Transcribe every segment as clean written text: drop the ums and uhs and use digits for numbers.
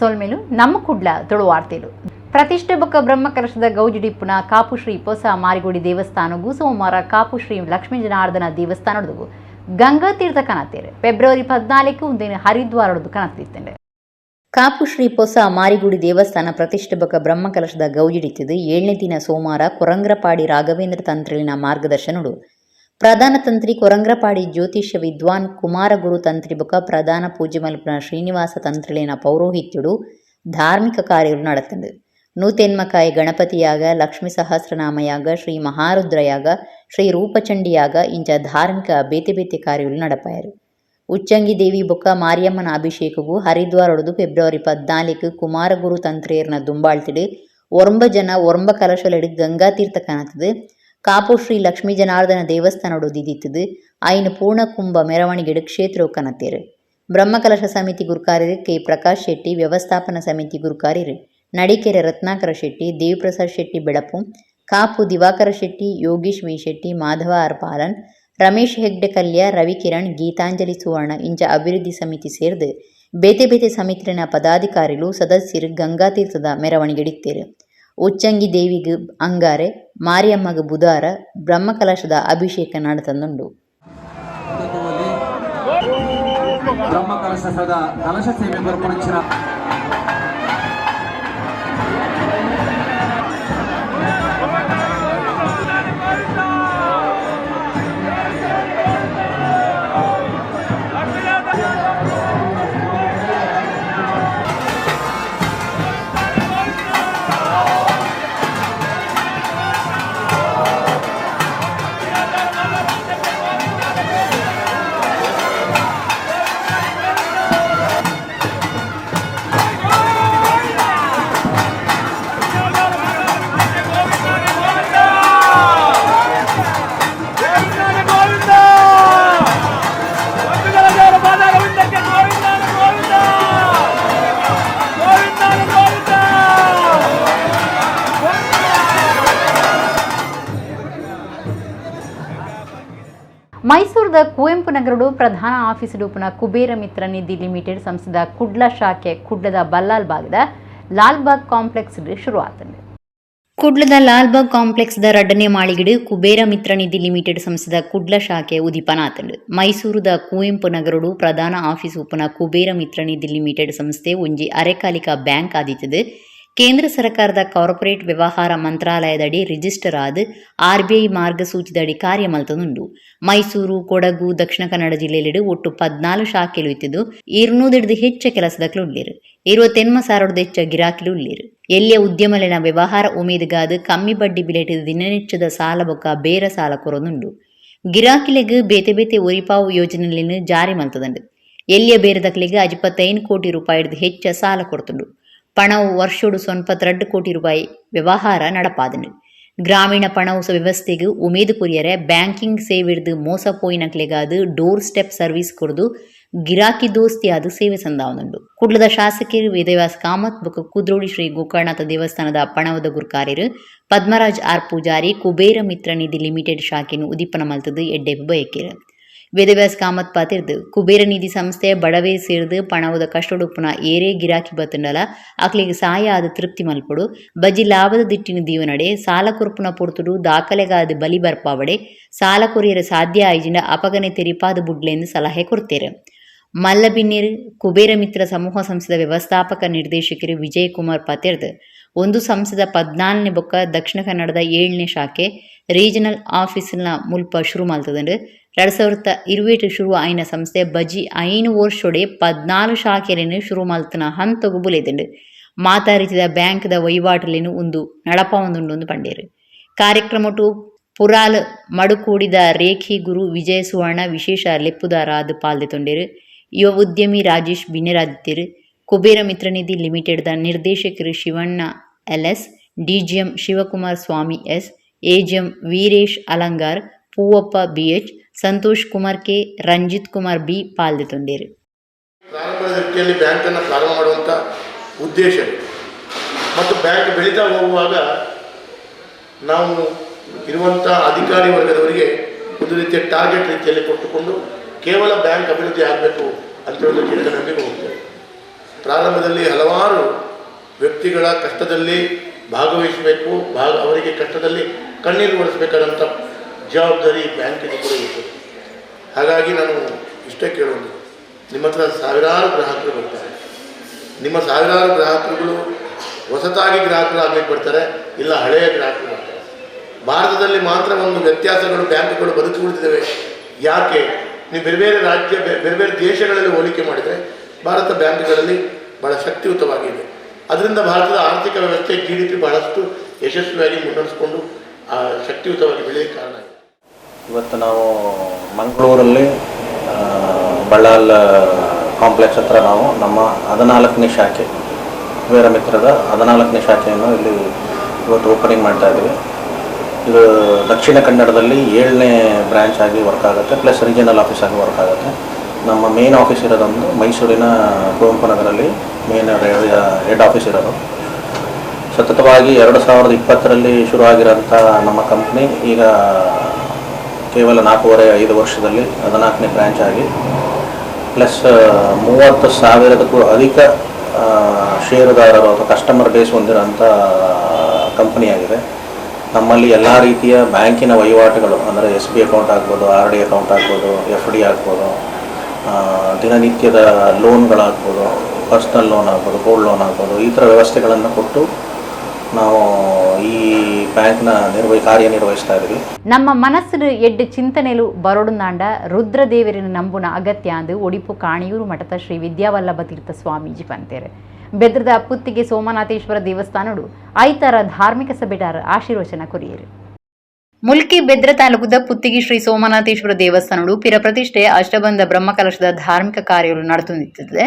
ಸೊಲ್ಮೆಲು ನಮ್ಮ ಕುಡ್ಲ ತುಳುವಾರ್ತೆಲು. ಪ್ರತಿಷ್ಠೆ ಬೊಕ್ಕ ಬ್ರಹ್ಮಕಲಶದ ಗೌಜಿಡಿಪ್ಪುನ ಕಾಪು ಶ್ರೀ ಪೊಸ ಮಾರಿಗುಡಿ ದೇವಸ್ಥಾನಗು ಸೋಮವಾರ ಕಾಪು ಶ್ರೀ ಲಕ್ಷ್ಮೀ ಜನಾರ್ದನ ದೇವಸ್ಥಾನದ ಗಂಗಾ ತೀರ್ಥ ಕನತೇರು ಫೆಬ್ರವರಿ 14 ಒಂದಿನ ಹರಿದ್ವಾರದ್ದು ಕನತಿತ್ತಂಡೆ. ಕಾಪು ಶ್ರೀ ಪೊಸ ಮಾರಿಗುಡಿ ದೇವಸ್ಥಾನ ಪ್ರತಿಷ್ಠೆ ಬೊಕ್ಕ ಬ್ರಹ್ಮಕಲಶದ ಗೌಜಿಡಿತ್ತಿದ್ದು 7ನೇ ದಿನ ಸೋಮವಾರ ಕೊರಂಗ್ರಪಾಡಿ ರಾಘವೇಂದ್ರ ತಂತ್ರಿಲಿನ ಮಾರ್ಗದರ್ಶನಡು ಪ್ರಧಾನ ತಂತ್ರಿ ಕೊರಂಗ್ರಪಾಡಿ ಜ್ಯೋತಿಷ್ಯ ವಿದ್ವಾನ್ ಕುಮಾರಗುರು ತಂತ್ರಿ ಬೊಕ್ಕ ಪ್ರಧಾನ ಪೂಜೆ ಮಲ್ಪುನ ಶ್ರೀನಿವಾಸ ತಂತ್ರಿಲಿನ ಪೌರೋಹಿತ್ಯುಡು ಧಾರ್ಮಿಕ ಕಾರ್ಯಗಳು ನಡತಂಡು. ನೂತೆನ್ಮಕಾಯಿ ಗಣಪತಿಯಾಗ, ಲಕ್ಷ್ಮೀ ಸಹಸ್ರನಾಮಯಾಗ, ಶ್ರೀ ಮಹಾರುದ್ರಯಾಗ, ಶ್ರೀ ರೂಪಚಂಡಿಯಾಗ ಇಂಚ ಧಾರ್ಮಿಕ ಬೇತೆ ಬೇತೆ ಕಾರ್ಯಗಳು ನಡಪಾಯರು. ಉಚ್ಚಂಗಿ ದೇವಿ ಬೊಕ್ಕ ಮಾರಿಯಮ್ಮನ ಅಭಿಷೇಕಗೂ ಹರಿದ್ವಾರೊಡದು ಫೆಬ್ರವರಿ 14 ಕುಮಾರಗುರು ತಂತ್ರಿಯರ್ನ ದುಂಬಾಳ್ತಿಡು ಒರ್ಂಬ ಜನ ಒರ್ಂಬ ಕಲಶಲೆಡು ಗಂಗಾ ತೀರ್ಥ ಕನತದು ಕಾಪು ಶ್ರೀ ಲಕ್ಷ್ಮೀ ಜನಾರ್ದನ ದೇವಸ್ಥಾನಡು ದಿದಿತ್ತದು ಐನು ಪೂರ್ಣ ಕುಂಭ ಮೆರವಣಿಗೆಡು ಕ್ಷೇತ್ರ ಕನತೇರು. ಬ್ರಹ್ಮಕಲಶ ಸಮಿತಿ ಗುರುಕಾರ್ಯರು ಕೆ ಪ್ರಕಾಶ್ ಶೆಟ್ಟಿ, ವ್ಯವಸ್ಥಾಪನಾ ಸಮಿತಿ ಗುರುಕಾರ್ಯರು ನಡಿಕೆರೆ ರತ್ನಾಕರ ಶೆಟ್ಟಿ, ದೇವಿಪ್ರಸಾದ್ ಶೆಟ್ಟಿ ಬೆಳಪು, ಕಾಪು ದಿವಾಕರ ಶೆಟ್ಟಿ, ಯೋಗೀಶ್ ವಿ ಶೆಟ್ಟಿ, ಮಾಧವ ಆರ್ ಪಾಲನ್, ರಮೇಶ್ ಹೆಗ್ಡೆ ಕಲ್ಯ, ರವಿಕಿರಣ್, ಗೀತಾಂಜಲಿ ಸುವರ್ಣ ಇಂಚ ಅಭಿವೃದ್ಧಿ ಸಮಿತಿ ಸೇರ್ದು ಬೇತೆ ಬೇತೆ ಸಮಿತಿನ ಪದಾಧಿಕಾರಿಗಳು, ಸದಸ್ಯರು ಗಂಗಾತೀರ್ಥದ ಮೆರವಣಿಗೆಡಿತ್ತೇರು. ಉಚ್ಚಂಗಿ ದೇವಿಗೆ ಅಂಗಾರೆ, ಮಾರಿಯಮ್ಮಗ ಬುಧಾರ ಬ್ರಹ್ಮಕಲಶದ ಅಭಿಷೇಕ ನಡತಂದುಂಡು. ಬ್ರಹ್ಮಕಲಶದ ಕಲಶ ಸೇವೆ ಕೊರ್ಪುನಂಚಿನ ಮೈಸೂರದ ಕುವೆಂಪು ನಗರಡು ಪ್ರಧಾನ ಆಫೀಸ್ ಡೂಪುನ ಕುಬೇರ ಮಿತ್ರ ನಿಧಿ ಲಿಮಿಟೆಡ್ ಸಂಸ್ಥೆದ ಕುಡ್ಲ ಶಾಖೆ ಕುಡ್ಲದ ಬಲ್ಲಾಲ್ ಬಾಗದ ಲಾಲ್ಬಾಗ್ ಕಾಂಪ್ಲೆಕ್ಸ್ ಶುರುವಾತಂಡು. ಕುಡ್ಲದ ಲಾಲ್ಬಾಗ್ ಕಾಂಪ್ಲೆಕ್ಸ್ದ ರಡ್ಡನೇ ಮಾಳಿಗಿಡು ಕುಬೇರ ಮಿತ್ರ ನಿಧಿ ಲಿಮಿಟೆಡ್ ಸಂಸ್ಥೆದ ಕುಡ್ಲ ಶಾಖೆ ಉದಿಪನಾತಂಡು. ಮೈಸೂರುದ ಕುವೆಂಪು ನಗರಡು ಪ್ರಧಾನ ಆಫೀಸ್ ಉಪ್ಪುನ ಕುಬೇರ ಮಿತ್ರ ನಿಧಿ ಲಿಮಿಟೆಡ್ ಸಂಸ್ಥೆ ಒಂಜಿ ಅರೆಕಾಲಿಕ ಬ್ಯಾಂಕ್ ಆದಿತ್ತದು ಕೇಂದ್ರ ಸರ್ಕಾರದ ಕಾರ್ಪೊರೇಟ್ ವ್ಯವಹಾರ ಮಂತ್ರಾಲಯದಡಿ ರಿಜಿಸ್ಟರ್ ಆದ್ ಆರ್ಬಿಐ ಮಾರ್ಗಸೂಚಿದಡಿ ಕಾರ್ಯ ಮಲ್ತದುಂಡು. ಮೈಸೂರು, ಕೊಡಗು, ದಕ್ಷಿಣ ಕನ್ನಡ ಜಿಲ್ಲೆಯಲ್ಲಿ ಒಟ್ಟು 14 ಶಾಖೆಲು ಇತ್ತಿದ್ದು 200 ಹೆಚ್ಚ ಕೆಲಸದಕ್ಲು ಉಳ್ಳೇರು. 28,000 ಹೆಚ್ಚ ಗಿರಾಕಿಲು ಉಳ್ಳೇರು. ಎಲ್ಲಿಯ ಉದ್ಯಮಲಿನ ವ್ಯವಹಾರ ಉಮೇದುಗಾದು ಕಮ್ಮಿ ಬಡ್ಡಿ ಬಿಲೆಟ್ ದಿನನಿಚ್ಚದ ಸಾಲ ಬೊಕ್ಕ ಬೇರ ಸಾಲ ಕೊರೊಂದುಂಡು. ಗಿರಾಕಿಲೆಗ್ ಬೇತೆ ಬೇತೆ ಒರಿಪಾವು ಯೋಜನೆಗಳನ್ನು ಜಾರಿ ಮಲ್ತದಂಡು. ಎಲ್ಲಿಯ ಬೇರೆದಕ್ಲೆಗ್ 55 ಕೋಟಿ ರೂಪಾಯಿಡ್ದು ಹೆಚ್ಚ ಸಾಲ ಕೊಡ್ತುಂಡು. ಪಣವು ವರ್ಷೋಡು 92 ಕೋಟಿ ರೂಪಾಯಿ ವ್ಯವಹಾರ ನಡಪಾದನು. ಗ್ರಾಮೀಣ ಪಣವು ವ್ಯವಸ್ಥೆಗೆ ಉಮೇದು ಕೊರಿಯರೆ ಬ್ಯಾಂಕಿಂಗ್ ಸೇವೆಡ್ದು ಮೋಸ ಪೋಯಿನಕ್ಲೆಗಾದು door step service ಕೊರ್ದು ಗಿರಾಕಿ ದೋಸ್ತಿಯಾದ ಸೇವೆ ಸಂದಾವನುಂಡು. ಕುಡ್ಲದ ಶಾಸಕರು ವೇದವ್ಯಾಸ ಕಾಮತ್ ಬೊಕ್ಕ ಕುದ್ರೋಳಿ ಶ್ರೀ ಗೋಕರ್ಣನಾಥ ದೇವಸ್ಥಾನದ ಪಣವದ ಗುರ್ಕಾರ್ಯರು ಪದ್ಮರಾಜ್ ಆರ್ ಪೂಜಾರಿ ಕುಬೇರ ಮಿತ್ರ ನಿಧಿ ಲಿಮಿಟೆಡ್ ಶಾಖೆಯನ್ನು ಉದಿಪನ ಮಲ್ತದು ಎಡ್ಡೆಪ್ಪು ಬಯಕೆರು. ವೇದವ್ಯಾಸ ಕಾಮತ್ ಪಾತಿರ್ದು ಕುಬೇರ ನಿಧಿ ಸಂಸ್ಥೆ ಬಡವೆ ಸೇರ್ದು ಪಣವುದ ಕಷ್ಟೊಡುಪ್ಪುನ ಏರೇ ಗಿರಾಕಿ ಬತ್ತುಂಡಲ ಅಕ್ಲೆಗ್ ಸಾಯ ಆದ ತೃಪ್ತಿ ಮಲ್ಪೊಡು. ಬಜಿ ಲಾಭದ ದಿಟ್ಟಿನ ದೀವನಡೆ ಸಾಲ ಕೊರ್ಪುನ ಪೊರ್ತುಡು ದಾಖಲೆಗಾದ ಬಲಿ ಬರ್ಪಾವಡೆ, ಸಾಲ ಕೊರಿಯರೆ ಸಾಧ್ಯ ಆಯ್ಜಿಂಡ ಅಪಗನೆ ತೆರಿಪಾದ ಬುಡ್ಲೆಂದು ಸಲಹೆ ಕೊಡ್ತೇರು. ಮಲ್ಲಬಿನ್ನಿರ್ ಕುಬೇರ ಮಿತ್ರ ಸಮೂಹ ಸಂಸ್ಥೆದ ವ್ಯವಸ್ಥಾಪಕ ನಿರ್ದೇಶಕರು ವಿಜಯ್ ಕುಮಾರ್ ಪಾತೆರ್ದು ಒಂದು ಸಂಸ್ಥೆದ 14ನೇ ಬೊಕ್ಕ ದಕ್ಷಿಣ ಕನ್ನಡದ 7ನೇ ಶಾಖೆ ರೀಜನಲ್ ಆಫೀಸ್ನ ಮುಲ್ಪ ಶುರು ಮಲ್ತದಂಡು. 2020 ಶುರು ಆಯಿನ ಸಂಸ್ಥೆ ಬಜಿ 5 ವರ್ಷೊಡೆ 14 ಶಾಖೆಲೆನ್ ಶುರು ಮಲ್ತನ ಹಂತೊಗು ಬುಲೆದುಂಡು. ಮಾತಾ ರೀತಿದ ಬ್ಯಾಂಕ್ದ ವಹಿವಾಟುಲೆನ್ ಉಂದು ನಡಪಾವೊಂದುಂಡು ಪಂಡೇರು. ಕಾರ್ಯಕ್ರಮಟು ಪುರಾಲ್ ಮಡುಕೂಡಿದ ರೇಖಿ ಗುರು ವಿಜಯ ಸುವರ್ಣ ವಿಶೇಷ ಲೆಪ್ಪುದಾರಾದ್ ಪಾಲ್ದೆತೊಂಡೆರು. ಯುವ ಉದ್ಯಮಿ ರಾಜೇಶ್ ಬಿನ್ನೆರಾದಿತ್ತೆರು. ಕುಬೇರ ಮಿತ್ರನಿಧಿ ಲಿಮಿಟೆಡ್ the ನಿರ್ದೇಶಕರು Shivanna LS, DGM Shivakumar Swamy S, AGM Veeresh Alangar, Poovappa BH, Santosh Kumar K, Ranjith Kumar B ಪಾಲ್ದೆತೊಂಡೆರು. ಪ್ರಾರಂಭದ ದೃಷ್ಟಿಯಲ್ಲಿ ಬ್ಯಾಂಕನ್ನು ಪ್ರಾರಂಭ ಮಾಡುವಂಥ ಉದ್ದೇಶ ಮತ್ತು ಬ್ಯಾಂಕ್ ಬೆಳೀತಾ ಹೋಗುವಾಗ ನಾವು ಇರುವಂಥ ಅಧಿಕಾರಿ ವರ್ಗದವರಿಗೆ ಒಂದು ರೀತಿಯ ಟಾರ್ಗೆಟ್ ರೀತಿಯಲ್ಲಿ ಕೊಟ್ಟುಕೊಂಡು ಕೇವಲ ಬ್ಯಾಂಕ್ ಅಭಿವೃದ್ಧಿ ಆಗಬೇಕು ಅಂತ ಒಂದು ಚಿಂತನೆಯೊಂದಿಗೆ ಹೋಗ್ತೇವೆ. ಪ್ರಾರಂಭದಲ್ಲಿ ಹಲವಾರು ವ್ಯಕ್ತಿಗಳ ಕಷ್ಟದಲ್ಲಿ ಭಾಗವಹಿಸಬೇಕು, ಅವರಿಗೆ ಕಷ್ಟದಲ್ಲಿ ಕಣ್ಣೀರು ಒರೆಸಬೇಕಾದಂಥ ಜವಾಬ್ದಾರಿ ಬ್ಯಾಂಕಿಗೆ ಕೂಡ ಇರ್ತದೆ. ಹಾಗಾಗಿ ನಾನು ಇಷ್ಟೇ ಕೇಳೋದು, ನಿಮ್ಮ ಹತ್ರ ಸಾವಿರಾರು ಗ್ರಾಹಕರು ಬರ್ತಾರೆ. ನಿಮ್ಮ ಸಾವಿರಾರು ಗ್ರಾಹಕರುಗಳು ಹೊಸತಾಗಿ ಗ್ರಾಹಕರು ಆಗಲಿಕ್ಕೆ ಬರ್ತಾರೆ, ಇಲ್ಲ ಹಳೆಯ ಗ್ರಾಹಕರು ಬರ್ತಾರೆ. ಭಾರತದಲ್ಲಿ ಮಾತ್ರ ಒಂದು ವ್ಯತ್ಯಾಸಗಳು, ಬ್ಯಾಂಕ್ಗಳು ಬದುಕಿ ಉಳಿದಿದ್ದಾವೆ. ಯಾಕೆ? ನೀವು ಬೇರೆ ಬೇರೆ ರಾಜ್ಯ, ಬೇರೆ ಬೇರೆ ದೇಶಗಳಲ್ಲಿ ಹೋಲಿಕೆ ಮಾಡಿದರೆ ಭಾರತ ಬ್ಯಾಂಕ್ಗಳಲ್ಲಿ ಭಾಳ ಶಕ್ತಿಯುತವಾಗಿದೆ. ಅದರಿಂದ ಭಾರತದ ಆರ್ಥಿಕ ವ್ಯವಸ್ಥೆ GDP ಬಹಳಷ್ಟು ಯಶಸ್ವಿಯಾಗಿ ಮುನ್ನಡೆಸಿಕೊಂಡು ಶಕ್ತಿಯುತವಾಗಿ ಬೆಳೆಯಲಿಕ್ಕೆ ಕಾರಣ ಇದೆ. ಇವತ್ತು ನಾವು ಮಂಗಳೂರಲ್ಲಿ ಬಳ್ಳಾಲ್ ಕಾಂಪ್ಲೆಕ್ಸ್ ಹತ್ರ ನಾವು ನಮ್ಮ 14ನೇ ಶಾಖೆ, ಕುಬೇರ ಮಿತ್ರದ 14ನೇ ಶಾಖೆಯನ್ನು ಇಲ್ಲಿ ಇವತ್ತು ಓಪನಿಂಗ್ ಮಾಡ್ತಾ ಇದ್ದೀವಿ. ಇದು ದಕ್ಷಿಣ ಕನ್ನಡದಲ್ಲಿ 7ನೇ ಬ್ರ್ಯಾಂಚ್ ಆಗಿ ವರ್ಕ್ ಆಗುತ್ತೆ, plus regional office ಆಗಿ ವರ್ಕ್ ಆಗುತ್ತೆ. ನಮ್ಮ ಮೇನ್ ಆಫೀಸ್ ಇರೋದೊಂದು ಮೈಸೂರಿನ ಕುವೆಂಪು ನಗರಲ್ಲಿ main head office ಇರೋದು. ಸತತವಾಗಿ 2020ರಲ್ಲಿ ಶುರುವಾಗಿರೋಂಥ ನಮ್ಮ ಕಂಪ್ನಿ ಈಗ ಕೇವಲ 4.5-5 ವರ್ಷದಲ್ಲಿ 14ನೇ ಬ್ರ್ಯಾಂಚ್ ಆಗಿ ಪ್ಲಸ್ 30,000ಕ್ಕೂ ಅಧಿಕ ಷೇರುದಾರರು ಅಥವಾ ಕಸ್ಟಮರ್ ಬೇಸ್ ಹೊಂದಿರೋಂಥ ಕಂಪ್ನಿಯಾಗಿದೆ. ನಮ್ಮಲ್ಲಿ ಎಲ್ಲ ರೀತಿಯ ಬ್ಯಾಂಕಿನ ವಹಿವಾಟುಗಳು, ಅಂದರೆ SB account ಆಗ್ಬೋದು, RD account ಆಗ್ಬೋದು, FD ಆಗ್ಬೋದು, ದಿನನಿತ್ಯದ ಲೋನ್ಗಳಾಗ್ಬೋದು, ಪರ್ಸ್ನಲ್ ಲೋನ್ ಆಗ್ಬೋದು, ಗೋಲ್ಡ್ ಲೋನ್ ಆಗ್ಬೋದು, ಈ ಥರ ವ್ಯವಸ್ಥೆಗಳನ್ನು ಕೊಟ್ಟು ನಾವು ಈ ಬ್ಯಾಂಕ್ನ ಕಾರ್ಯನಿರ್ವಹಿಸ್ತಾ ಇದ್ದೀವಿ. ನಮ್ಮ ಮನಸ್ಸು ಎಡ್ಡು ಚಿಂತನೆಲು ಬರೋಡುಂದಾಂಡ ರುದ್ರದೇವರಿನ ನಂಬುನ ಅಗತ್ಯ ಅಂದು ಒಡಿಪು ಕಾಣಿಯೂರು ಮಠದ ಶ್ರೀ ವಿದ್ಯಾವಲ್ಲಭ ತೀರ್ಥ ಸ್ವಾಮೀಜಿ ಪಂತೇರು. ಬೆದ್ರದ ಪುತ್ತಿಗೆ ಸೋಮನಾಥೇಶ್ವರ ದೇವಸ್ಥಾನಡು ಐತರ ಧಾರ್ಮಿಕ ಸಭೆಟಾರ ಆಶೀರ್ವಚನ ಕೊರಿಯರು. ಮುಲ್ಕಿ ಬೆದ್ರ ತಾಲೂಕುದ ಪುತ್ತಿಗೆ ಶ್ರೀ ಸೋಮನಾಥೇಶ್ವರ ದೇವಸ್ಥಾನಡು ಪಿರ ಪ್ರತಿಷ್ಠೆ ಅಷ್ಟಬಂಧ ಬ್ರಹ್ಮಕಲಶದ ಧಾರ್ಮಿಕ ಕಾರ್ಯಗಳು ನಡೆದುತ್ತಿದೆ.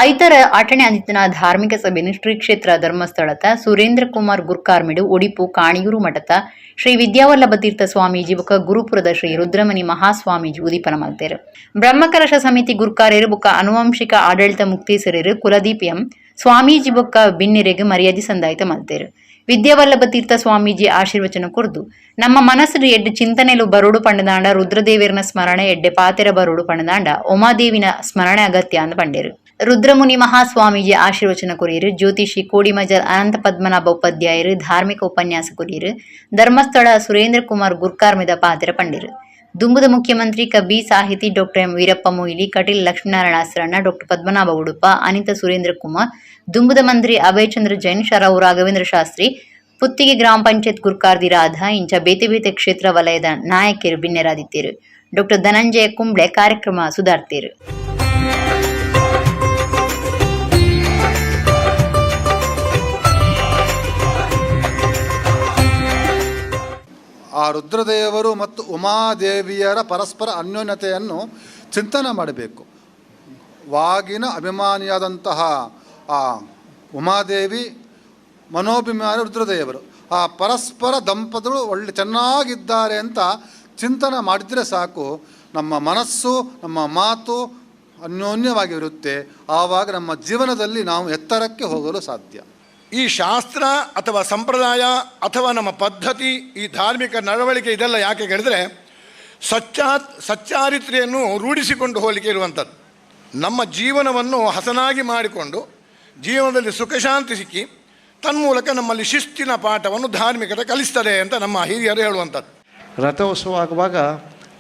ಐತರ ಅಟಣೆ ಅಂದಿನ ಧಾರ್ಮಿಕ ಸಭೆಯನ್ನು ಶ್ರೀ ಕ್ಷೇತ್ರ ಧರ್ಮಸ್ಥಳದ ಸುರೇಂದ್ರ ಕುಮಾರ್ ಗುರ್ಕಾರ್ಮಿಡು ಒಡಿಪು ಕಾಣಿಯೂರು ಮಠದ ಶ್ರೀ ವಿದ್ಯಾವಲ್ಲಭ ತೀರ್ಥ ಸ್ವಾಮೀಜಿ ಬುಕ್ಕ ಗುರುಪುರದ ಶ್ರೀ ರುದ್ರಮಣಿ ಮಹಾಸ್ವಾಮೀಜಿ ಉದೀಪನ ಮಲ್ತೇರು. ಬ್ರಹ್ಮಕಲಶ ಸಮಿತಿ ಗುರ್ಕಾರ್ಯರು ಬುಕ್ಕ ಅನುವಂಶಿಕ ಆಡಳಿತ ಮುಕ್ತೇಸರರು ಕುಲದೀಪ್ ಎಂ ಸ್ವಾಮೀಜಿ ಬೊಕ್ಕ ಬಿನ್ನಿರೆಗ್ ಮರ್ಯಾದೆ ಸಂದಾಯಿತ ಮಲ್ತೇರು. ವಿದ್ಯಾವಲ್ಲಭ ತೀರ್ಥ ಸ್ವಾಮೀಜಿ ಆಶೀರ್ವಚನ ಕೊರ್ದು ನಮ್ಮ ಮನಸ್ಸು ಎಡ್ಡೆ ಚಿಂತನೆಲು ಬರೋಡು ಪಂಡದಾಂಡ ರುದ್ರದೇವಿಯರನ ಸ್ಮರಣೆ, ಎಡ್ಡೆ ಪಾತೆರ ಬರೋಡು ಪಂಡದಾಂಡ ಉಮಾದೇವಿನ ಸ್ಮರಣೆ ಅಗತ್ಯ ಅಂದ ಪಂಡೇರು. ರುದ್ರಮುನಿ ಮಹಾಸ್ವಾಮೀಜಿ ಆಶೀರ್ವಚನ ಕೊರಿಯರು. ಜ್ಯೋತಿಷಿ ಕೋಡಿಮಜಲ್ ಅನಂತ ಪದ್ಮನಾಭ ಉಪಾಧ್ಯಾಯರು ಧಾರ್ಮಿಕ ಉಪನ್ಯಾಸ ಕೊರಿಯರು. ಧರ್ಮಸ್ಥಳ ಸುರೇಂದ್ರ ಕುಮಾರ್ ಗುರ್ಕಾರ್ಮಿದ ಪಾತೆರ ಪಂಡೇರು. ದುಂಬುದ ಮುಖ್ಯಮಂತ್ರಿ ಕವಿ ಸಾಹಿತಿ doctor M Veerappa Moily, Kateel Lakshminarayana Asranna, doctor Padmanabha Udupa, Anitha Surendra Kumar, ದುಂಬುದ ಮಂತ್ರಿ ಅಭಯಚಂದ್ರ ಜೈನ್, ಶರಾವು ರಾಘವೇಂದ್ರ ಶಾಸ್ತ್ರಿ, ಪುತ್ತಿಗೆ ಗ್ರಾಮ ಪಂಚಾಯತ್ ಗುರ್ಕಾರ್ದಿ ರಾಧಾ ಇಂಚ ಬೇತೆ ಬೇತೆ ಕ್ಷೇತ್ರ ವಲಯದ ನಾಯಕರು ಬಿನ್ನೆರಾದಿತ್ತೇರು. ಡಾಕ್ಟರ್ ಧನಂಜಯ ಕುಂಬ್ಳೆ ಕಾರ್ಯಕ್ರಮ ಸುಧಾರ್ತೀರು. ಆ ರುದ್ರದೇವರು ಮತ್ತು ಉಮಾದೇವಿಯರ ಪರಸ್ಪರ ಅನ್ಯೋನ್ಯತೆಯನ್ನು ಚಿಂತನೆ ಮಾಡಬೇಕು. ವಾಗಿನ ಅಭಿಮಾನಿಯಾದಂತಹ ಆ ಉಮಾದೇವಿ, ಮನೋಭಿಮಾನಿ ರುದ್ರದೇವರು, ಆ ಪರಸ್ಪರ ದಂಪತಿಗಳು ಒಳ್ಳೆ ಚೆನ್ನಾಗಿದ್ದಾರೆ ಅಂತ ಚಿಂತನೆ ಮಾಡಿದರೆ ಸಾಕು, ನಮ್ಮ ಮನಸ್ಸು ನಮ್ಮ ಮಾತು ಅನ್ಯೋನ್ಯವಾಗಿರುತ್ತೆ. ಆವಾಗ ನಮ್ಮ ಜೀವನದಲ್ಲಿ ನಾವು ಎತ್ತರಕ್ಕೆ ಹೋಗಲು ಸಾಧ್ಯ. ಈ ಶಾಸ್ತ್ರ ಅಥವಾ ಸಂಪ್ರದಾಯ ಅಥವಾ ನಮ್ಮ ಪದ್ಧತಿ, ಈ ಧಾರ್ಮಿಕ ನಡವಳಿಕೆ ಇದೆಲ್ಲ ಯಾಕೆ ಕೇಳಿದರೆ ಸಚ್ಚಾರಿತ್ರೆಯನ್ನು ರೂಢಿಸಿಕೊಂಡು ಹೋಗಲಿಕ್ಕೆ ಇರುವಂಥದ್ದು. ನಮ್ಮ ಜೀವನವನ್ನು ಹಸನಾಗಿ ಮಾಡಿಕೊಂಡು ಜೀವನದಲ್ಲಿ ಸುಖಶಾಂತಿ ಸಿಕ್ಕಿ ತನ್ಮೂಲಕ ನಮ್ಮಲ್ಲಿ ಶಿಸ್ತಿನ ಪಾಠವನ್ನು ಧಾರ್ಮಿಕತೆ ಕಲಿಸ್ತದೆ ಅಂತ ನಮ್ಮ ಹಿರಿಯರು ಹೇಳುವಂಥದ್ದು. ರಥೋತ್ಸವ ಆಗುವಾಗ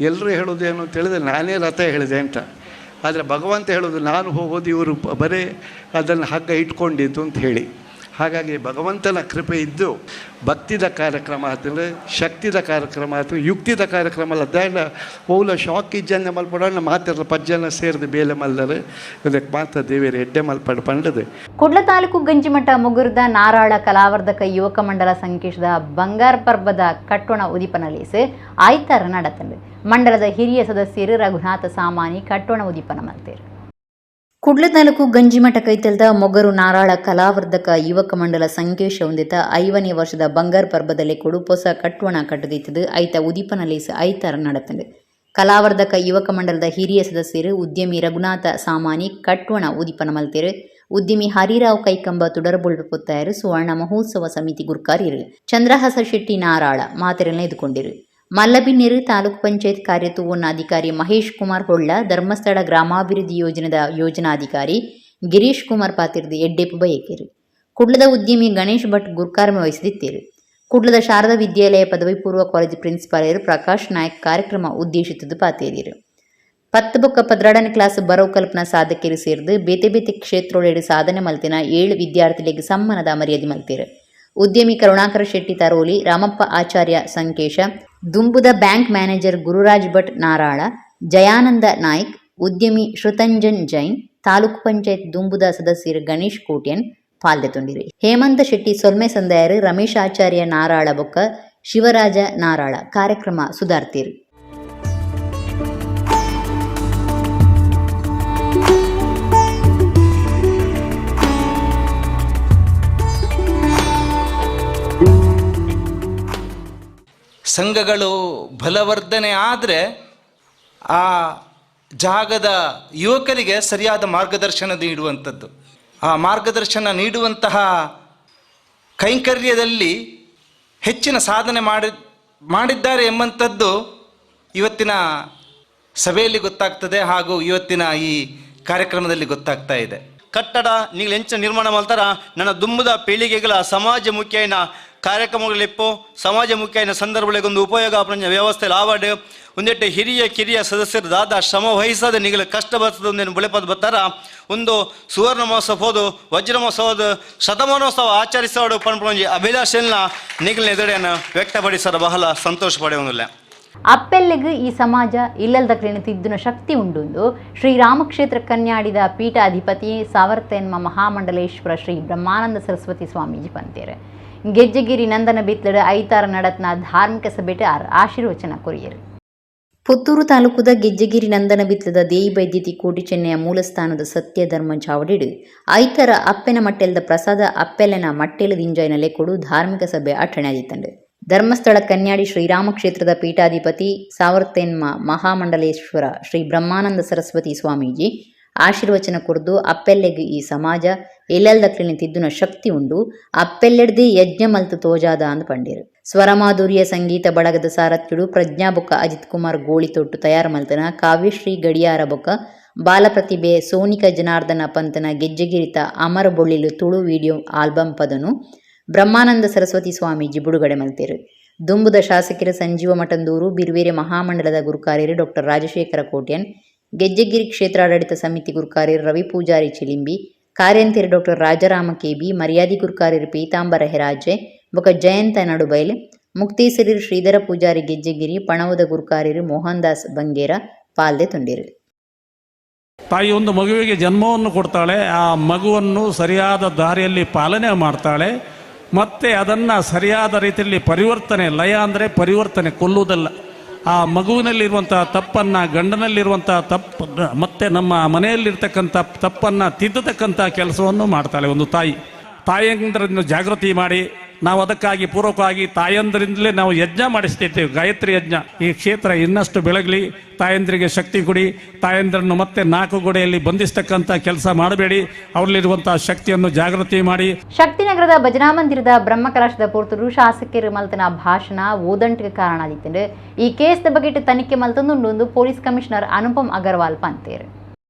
ಎಲ್ಲರೂ ಹೇಳೋದೇನು ಅಂತ ಹೇಳಿದ್ರೆ ನಾನೇ ರಥ ಹೇಳಿದೆ ಅಂತ. ಆದರೆ ಭಗವಂತ ಹೇಳೋದು ನಾನು ಹೋಗೋದು, ಇವರು ಬರೀ ಅದನ್ನು ಹಗ್ಗ ಇಟ್ಕೊಂಡಿದ್ದು ಅಂತ ಹೇಳಿ. ಹಾಗಾಗಿ ಭಗವಂತನ ಕೃಪೆ ಇದ್ದು ಭಕ್ತಿದ ಕಾರ್ಯಕ್ರಮ ಆತಂದರೆ ಶಕ್ತಿದ ಕಾರ್ಯಕ್ರಮ ಆಯ್ತು, ಯುಕ್ತಿದ ಕಾರ್ಯಕ್ರಮ ಅಲ್ಲ. ದಾಂಡ ಓಲ ಶಾಕ್ ಇಜ್ಜನ್ನ ಮಲ್ಪಡ ಮಾತಿರಲ್ಲ ಪಜ್ಜನ ಸೇರಿದ ಬೇಲೆ ಮಲ್ಲರು ಅದಕ್ಕೆ ಮಾತ್ರ ದೇವಿಯರು ಎಡ್ಡೆ ಮಲ್ಪಡ ಪಂಡದು. ಕುಡ್ಲ ತಾಲೂಕು ಗಂಜಿಮಠ ಮುಗುರ್ದ ನಾರಾಳ ಕಲಾವರ್ಧಕ ಯುವಕ ಮಂಡಲ ಸಂಕೇಶದ ಬಂಗಾರ ಪರ್ಬದ ಕಟ್ಟೋಣ ಉದೀಪನಲೇಸ್ ಆಯ್ತಾರ ನಡತಂಡು. ಮಂಡಲದ ಹಿರಿಯ ಸದಸ್ಯರು ರಘುನಾಥ ಸಾಮಾನಿ ಕಟ್ಟೋಣ ಉದೀಪನ ಮಲ್ತೇರು. ಕುಡ್ಲ ತಾಲೂಕು ಗಂಜಿಮಠ ಕೈತಲ್ದ ಮೊಗರು ನಾರಾಳ ಕಲಾವರ್ಧಕ ಯುವಕ ಮಂಡಲ ಸಂಕೇಶ ಹೊಂದಿತ 5ನೇ ವರ್ಷದ ಬಂಗಾರ ಪರ್ಬದಲ್ಲಿ ಕೊಡು ಪೊಸ ಕಟ್ಟೋಣ ಕಟ್ಟದಿತ್ತದು ಐತ ಉದೀಪನಲೇಸ್ ಐತಾರ ನಡತಂಡು. ಕಲಾವರ್ಧಕ ಯುವಕ ಮಂಡಲದ ಹಿರಿಯ ಸದಸ್ಯರು ಉದ್ಯಮಿ ರಘುನಾಥ ಸಾಮಾನಿ ಕಟ್ಟೋಣ ಉದೀಪನ ಮಲ್ತೇರು. ಉದ್ಯಮಿ ಹರಿರಾವ್ ಕೈಕಂಬ ತುಡರಬೊಳ್ಳು ಪೊತ್ತಾಯರು. ಸುವರ್ಣ ಮಹೋತ್ಸವ ಸಮಿತಿ ಗುರ್ಕಾರ್ಯರು ಚಂದ್ರಹಾಸ ಶೆಟ್ಟಿ ನಾರಾಳ ಮಾತೆರೆಲ್ಲ ಎದುಕೊಂಡಿರು. ಮಲ್ಲಬಿನ್ನೇರು ತಾಲೂಕು ಪಂಚಾಯತ್ ಕಾರ್ಯತುವನ್ನ ಅಧಿಕಾರಿ ಮಹೇಶ್ ಕುಮಾರ್ ಹೊಳ್ಳ, ಧರ್ಮಸ್ಥಳ ಗ್ರಾಮಾಭಿವೃದ್ಧಿ ಯೋಜನೆದ ಯೋಜನಾಧಿಕಾರಿ Girish Kumar ಪಾತಿರ್ದು ಎಡ್ಡೇಪು ಬಯಕೇರು. ಕುಡ್ಲದ ಉದ್ಯಮಿ ಗಣೇಶ್ ಭಟ್ ಗುರ್ಕಾರ್ಮೆ ವಹಿಸಿದಿತ್ತೇರು. ಕುಡ್ಲದ ಶಾರದಾ ವಿದ್ಯಾಲಯ ಪದವಿ ಪೂರ್ವ ಕಾಲೇಜು ಪ್ರಿನ್ಸಿಪಾಲರು ಪ್ರಕಾಶ್ ನಾಯ್ಕ್ ಕಾರ್ಯಕ್ರಮ ಉದ್ದೇಶಿತದ್ದು ಪಾತೇರಿರು. 10 ಬೊಕ್ಕ 12ನೇ ಕ್ಲಾಸ್ ಬರವು ಕಲ್ಪನಾ ಸಾಧಕರು ಸೇರ್ದು ಬೇತೆ ಬೇತೆ ಕ್ಷೇತ್ರೊಳೆಡು ಸಾಧನೆ ಮಲ್ತಿನ 7 ವಿದ್ಯಾರ್ಥಿಗಳಿಗೆ ಸಮ್ಮಾನದ ಮರ್ಯಾದೆ ಮಲ್ತೇರು. ಉದ್ಯಮಿ ಕರುಣಾಕರ ಶೆಟ್ಟಿ ತರೋಲಿ, ರಾಮಪ್ಪ ಆಚಾರ್ಯ ಸಂಕೇಶ, ದುಂಬುದ ಬ್ಯಾಂಕ್ ಮ್ಯಾನೇಜರ್ ಗುರುರಾಜ್ ಭಟ್ ನಾರಾಳ, ಜಯಾನಂದ ನಾಯ್ಕ್, ಉದ್ಯಮಿ ಶ್ರುತಂಜನ್ ಜೈನ್, ತಾಲೂಕು ಪಂಚಾಯತ್ ದುಂಬುದ ಸದಸ್ಯರು ಗಣೇಶ್ ಕೋಟ್ಯನ್ ಪಾಲ್ದೆತೊಂಡಿರು. ಹೇಮಂತ ಶೆಟ್ಟಿ ಸೊಲ್ಮೆ ಸಂದಾಯರು. ರಮೇಶ್ ಆಚಾರ್ಯ ನಾರಾಳ ಬೊಕ್ಕ ಶಿವರಾಜ ನಾರಾಳ ಕಾರ್ಯಕ್ರಮ ಸುಧಾರ್ತೀರು. ಸಂಘಗಳು ಬಲವರ್ಧನೆ ಆದರೆ ಆ ಜಾಗದ ಯುವಕರಿಗೆ ಸರಿಯಾದ ಮಾರ್ಗದರ್ಶನ ನೀಡುವಂಥದ್ದು. ಆ ಮಾರ್ಗದರ್ಶನ ನೀಡುವಂತಹ ಕೈಂಕರ್ಯದಲ್ಲಿ ಹೆಚ್ಚಿನ ಸಾಧನೆ ಮಾಡಿದ್ದಾರೆ ಎಂಬಂಥದ್ದು ಇವತ್ತಿನ ಸಭೆಯಲ್ಲಿ ಗೊತ್ತಾಗ್ತದೆ ಹಾಗೂ ಇವತ್ತಿನ ಈ ಕಾರ್ಯಕ್ರಮದಲ್ಲಿ ಗೊತ್ತಾಗ್ತಾ ಇದೆ. ಕಟ್ಟಡ ನೀವು ಎಂಚ ನಿರ್ಮಾಣ ಮಾಡ್ತಾರ ನನ್ನ ದುಂಬುದ ಪೀಳಿಗೆಗಳ ಸಮಾಜ ಮುಖ್ಯನ ಕಾರ್ಯಕ್ರಮಗಳಿಪ್ಪು ಸಮಾಜ ಮುಖ್ಯನ ಸಂದರ್ಭಗಳಿಗೊಂದು ಉಪಯೋಗ ವ್ಯವಸ್ಥೆ ಆವಾಡು ಒಂದೆಟ್ಟು ಹಿರಿಯ ಕಿರಿಯ ಸದಸ್ಯರು ದಾದ ಶ್ರಮ ವಹಿಸದೆ ನಿಗಲ ಕಷ್ಟ ಬರ್ತದೆ ಒಂದೇನು ಬುಳೆಪದ ಬರ್ತಾರ ಒಂದು ಸುವರ್ಣ ಮಹೋತ್ಸವ ಹೋದು ವಜ್ರ ಮಹೋತ್ಸವದ ಶತಮಾನೋತ್ಸವ ಆಚರಿಸೋಡು ಪನ್ಪೊಂಜಿ ಅಭಿಲಾಷೆನ ನಿಗಲ ಎದುಡೆಯನ್ನು ವ್ಯಕ್ತಪಡಿಸರ ಬಹಳ ಸಂತೋಷ ಪಡೆಯುವುದಿಲ್ಲ. ಅಪ್ಪೆಲ್ಲೆಗ್ ಈ ಸಮಾಜ ಇಲ್ಲಲ್ದಕ್ಲಿನ ತಿದ್ದುನ ಶಕ್ತಿ ಉಂಡುಂದು ಶ್ರೀರಾಮಕ್ಷೇತ್ರ ಕನ್ಯಾಡಿದ ಪೀಠಾಧಿಪತಿ ಸಾವರ್ತೇನ್ಮ ಮಹಾಮಂಡಲೇಶ್ವರ ಶ್ರೀ ಬ್ರಹ್ಮಾನಂದ ಸರಸ್ವತಿ ಸ್ವಾಮೀಜಿ ಪಂತೇರು. ಗೆಜ್ಜೆಗಿರಿ ನಂದನ ಬಿತ್ತಡು ಐತಾರ ನಡತ್ನ ಧಾರ್ಮಿಕ ಸಭೆಟೆ ಆಶೀರ್ವಚನ ಕೊರಿಯರು. ಪುತ್ತೂರು ತಾಲೂಕುದ ಗೆಜ್ಜೆಗಿರಿ ನಂದನ ಬಿತ್ತದ ದೇಯಿ ಬೈದ್ಯತಿ ಕೋಟಿ ಚೆನ್ನೆಯ ಮೂಲಸ್ಥಾನದ ಸತ್ಯ ಧರ್ಮ ಚಾವಡಿಡು ಐತರ ಅಪ್ಪೆನ ಮಟ್ಟೆಲ್ದ ಪ್ರಸಾದ ಅಪ್ಪೆಲೆನ ಮಟ್ಟೆಲು ದಿಂಜಾಯಿನ ಲೆಕ್ಕೊಡು ಧಾರ್ಮಿಕ ಸಭೆ ಅಟ್ಟಣೆ. ಧರ್ಮಸ್ಥಳ ಕನ್ಯಾಡಿ ಶ್ರೀರಾಮ ಕ್ಷೇತ್ರದ ಪೀಠಾಧಿಪತಿ ಸಾವರ್ತೇನ್ಮ ಮಹಾಮಂಡಲೇಶ್ವರ ಶ್ರೀ ಬ್ರಹ್ಮಾನಂದ ಸರಸ್ವತಿ ಸ್ವಾಮೀಜಿ ಆಶೀರ್ವಚನ ಕೊರ್ದು ಅಪ್ಪೆಲ್ಲೆಗ್ ಈ ಸಮಾಜ ಎಲ್ಲೆಲ್ದಕ್ಲಿನ ತಿದ್ದುನ ಶಕ್ತಿ ಉಂಡು, ಅಪ್ಪೆಲ್ಲೆಡ್ದು ಯಜ್ಞ ಮಲ್ತು ತೋಜಾದ ಅಂದ್ ಪಂಡೇರು. ಸ್ವರಮಾಧುರ್ಯ ಸಂಗೀತ ಬಳಗದ ಸಾರಥ್ಯುಡು ಪ್ರಜ್ಞಾ ಬೊಕ್ಕ ಅಜಿತ್ ಕುಮಾರ್ ಗೋಳಿತೊಟ್ಟು ತಯಾರು ಮಲ್ತನ ಕಾವ್ಯಶ್ರೀ ಗಡಿಯಾರ ಬೊಕ್ಕ ಬಾಲಪ್ರತಿಭೆ ಸೋನಿಕ ಜನಾರ್ದನ ಪಂತನ ಗೆಜ್ಜೆಗಿರಿತ ಅಮರ ಬೊಳ್ಳಿಲು ತುಳು ವಿಡಿಯೋ ಆಲ್ಬಮ್ ಪದನು ಬ್ರಹ್ಮಾನಂದ ಸರಸ್ವತಿ ಸ್ವಾಮೀಜಿ ಬಿಡುಗಡೆ ಮಲ್ತೇರು. ದುಂಬುದ ಶಾಸಕರ ಸಂಜೀವ ಮಠಂದೂರು, ಬಿರುವೇರೆ ಮಹಾಮಂಡಲದ ಗುರುಕಾರ್ಯರು ಡಾಕ್ಟರ್ ರಾಜಶೇಖರ ಕೋಟ್ಯನ್, ಗೆಜ್ಜೆಗಿರಿ ಕ್ಷೇತ್ರಾಡಳಿತ ಸಮಿತಿ ಗುರುಕಾರ್ಯರು ರವಿ ಪೂಜಾರಿ ಚಿಲಿಂಬಿ, ಕಾರ್ಯಂತೆರು ಡಾಕ್ಟರ್ ರಾಜಾರಾಮ ಕೆಬಿ, ಮರ್ಯಾದಿ ಗುರುಕಾರ್ಯರು ಪೀತಾಂಬರ ಹೆರಾಜೆ ಬೊಕ ಜಯಂತ ನಡುಬೈಲ್, ಮುಕ್ತೇಸರಿರು ಶ್ರೀಧರ ಪೂಜಾರಿ ಗೆಜ್ಜೆಗಿರಿ, ಪಣವುದ ಗುರುಕಾರ್ಯರು ಮೋಹನ್ ದಾಸ್ ಬಂಗೇರ ಪಾಲ್ದೆ ತುಂಡಿರು. ತಾಯಿ ಒಂದು ಮಗುವಿಗೆ ಜನ್ಮವನ್ನು ಕೊಡ್ತಾಳೆ, ಆ ಮಗುವನ್ನು ಸರಿಯಾದ ದಾರಿಯಲ್ಲಿ ಪಾಲನೆ ಮಾಡ್ತಾಳೆ, ಮತ್ತು ಅದನ್ನು ಸರಿಯಾದ ರೀತಿಯಲ್ಲಿ ಪರಿವರ್ತನೆ, ಲಯ ಅಂದರೆ ಪರಿವರ್ತನೆ, ಕೊಲ್ಲುವುದಲ್ಲ. ಆ ಮಗುವಿನಲ್ಲಿರುವಂಥ ತಪ್ಪನ್ನು, ಗಂಡನಲ್ಲಿರುವಂಥ ತಪ್ಪು, ಮತ್ತು ನಮ್ಮ ಮನೆಯಲ್ಲಿರ್ತಕ್ಕಂಥ ತಪ್ಪನ್ನು ತಿದ್ದತಕ್ಕಂಥ ಕೆಲಸವನ್ನು ಮಾಡ್ತಾಳೆ ಒಂದು ತಾಯಿ. ತಾಯಂದ್ರನ್ನು ಜಾಗೃತಿ ಮಾಡಿ ನಾವು ಅದಕ್ಕಾಗಿ ಪೂರ್ವಕವಾಗಿ ತಾಯಂದ್ರಿಂದಲೇ ನಾವು ಯಜ್ಞ ಮಾಡಿಸ್ತಿದ್ದೇವೆ, ಗಾಯತ್ರಿ ಯಜ್ಞ. ಈ ಕ್ಷೇತ್ರ ಇನ್ನಷ್ಟು ಬೆಳಗಲಿ, ತಾಯಂದ್ರಿಗೆ ಶಕ್ತಿ ಕೊಡಿ, ತಾಯಂದ್ರನ್ನು ಮತ್ತೆ ನಾಲ್ಕು ಗೋಡೆಯಲ್ಲಿ ಬಂಧಿಸ್ತಕ್ಕಂಥ ಕೆಲಸ ಮಾಡಬೇಡಿ, ಅವರಲ್ಲಿರುವಂಥ ಶಕ್ತಿಯನ್ನು ಜಾಗೃತಿ ಮಾಡಿ. ಶಕ್ತಿನಗರದ ಭಜನಾ ಮಂದಿರದ ಬ್ರಹ್ಮಕಲಶದ ಪೂರ್ತರು ಶಾಸಕರು ಮಲ್ತನ ಭಾಷಣ ಓದಂಟಿಗೆ ಕಾರಣ ಆದಿತ್ತಂಡು ಈ ಕೇಸ್ದ ಬಗ್ಗೆ ತನಿಖೆ ಮಲ್ತಂದುಂಡು ಪೊಲೀಸ್ ಕಮಿಷನರ್ ಅನುಪಮ್ ಅಗರ್ವಾಲ್ ಪಂತೇರು.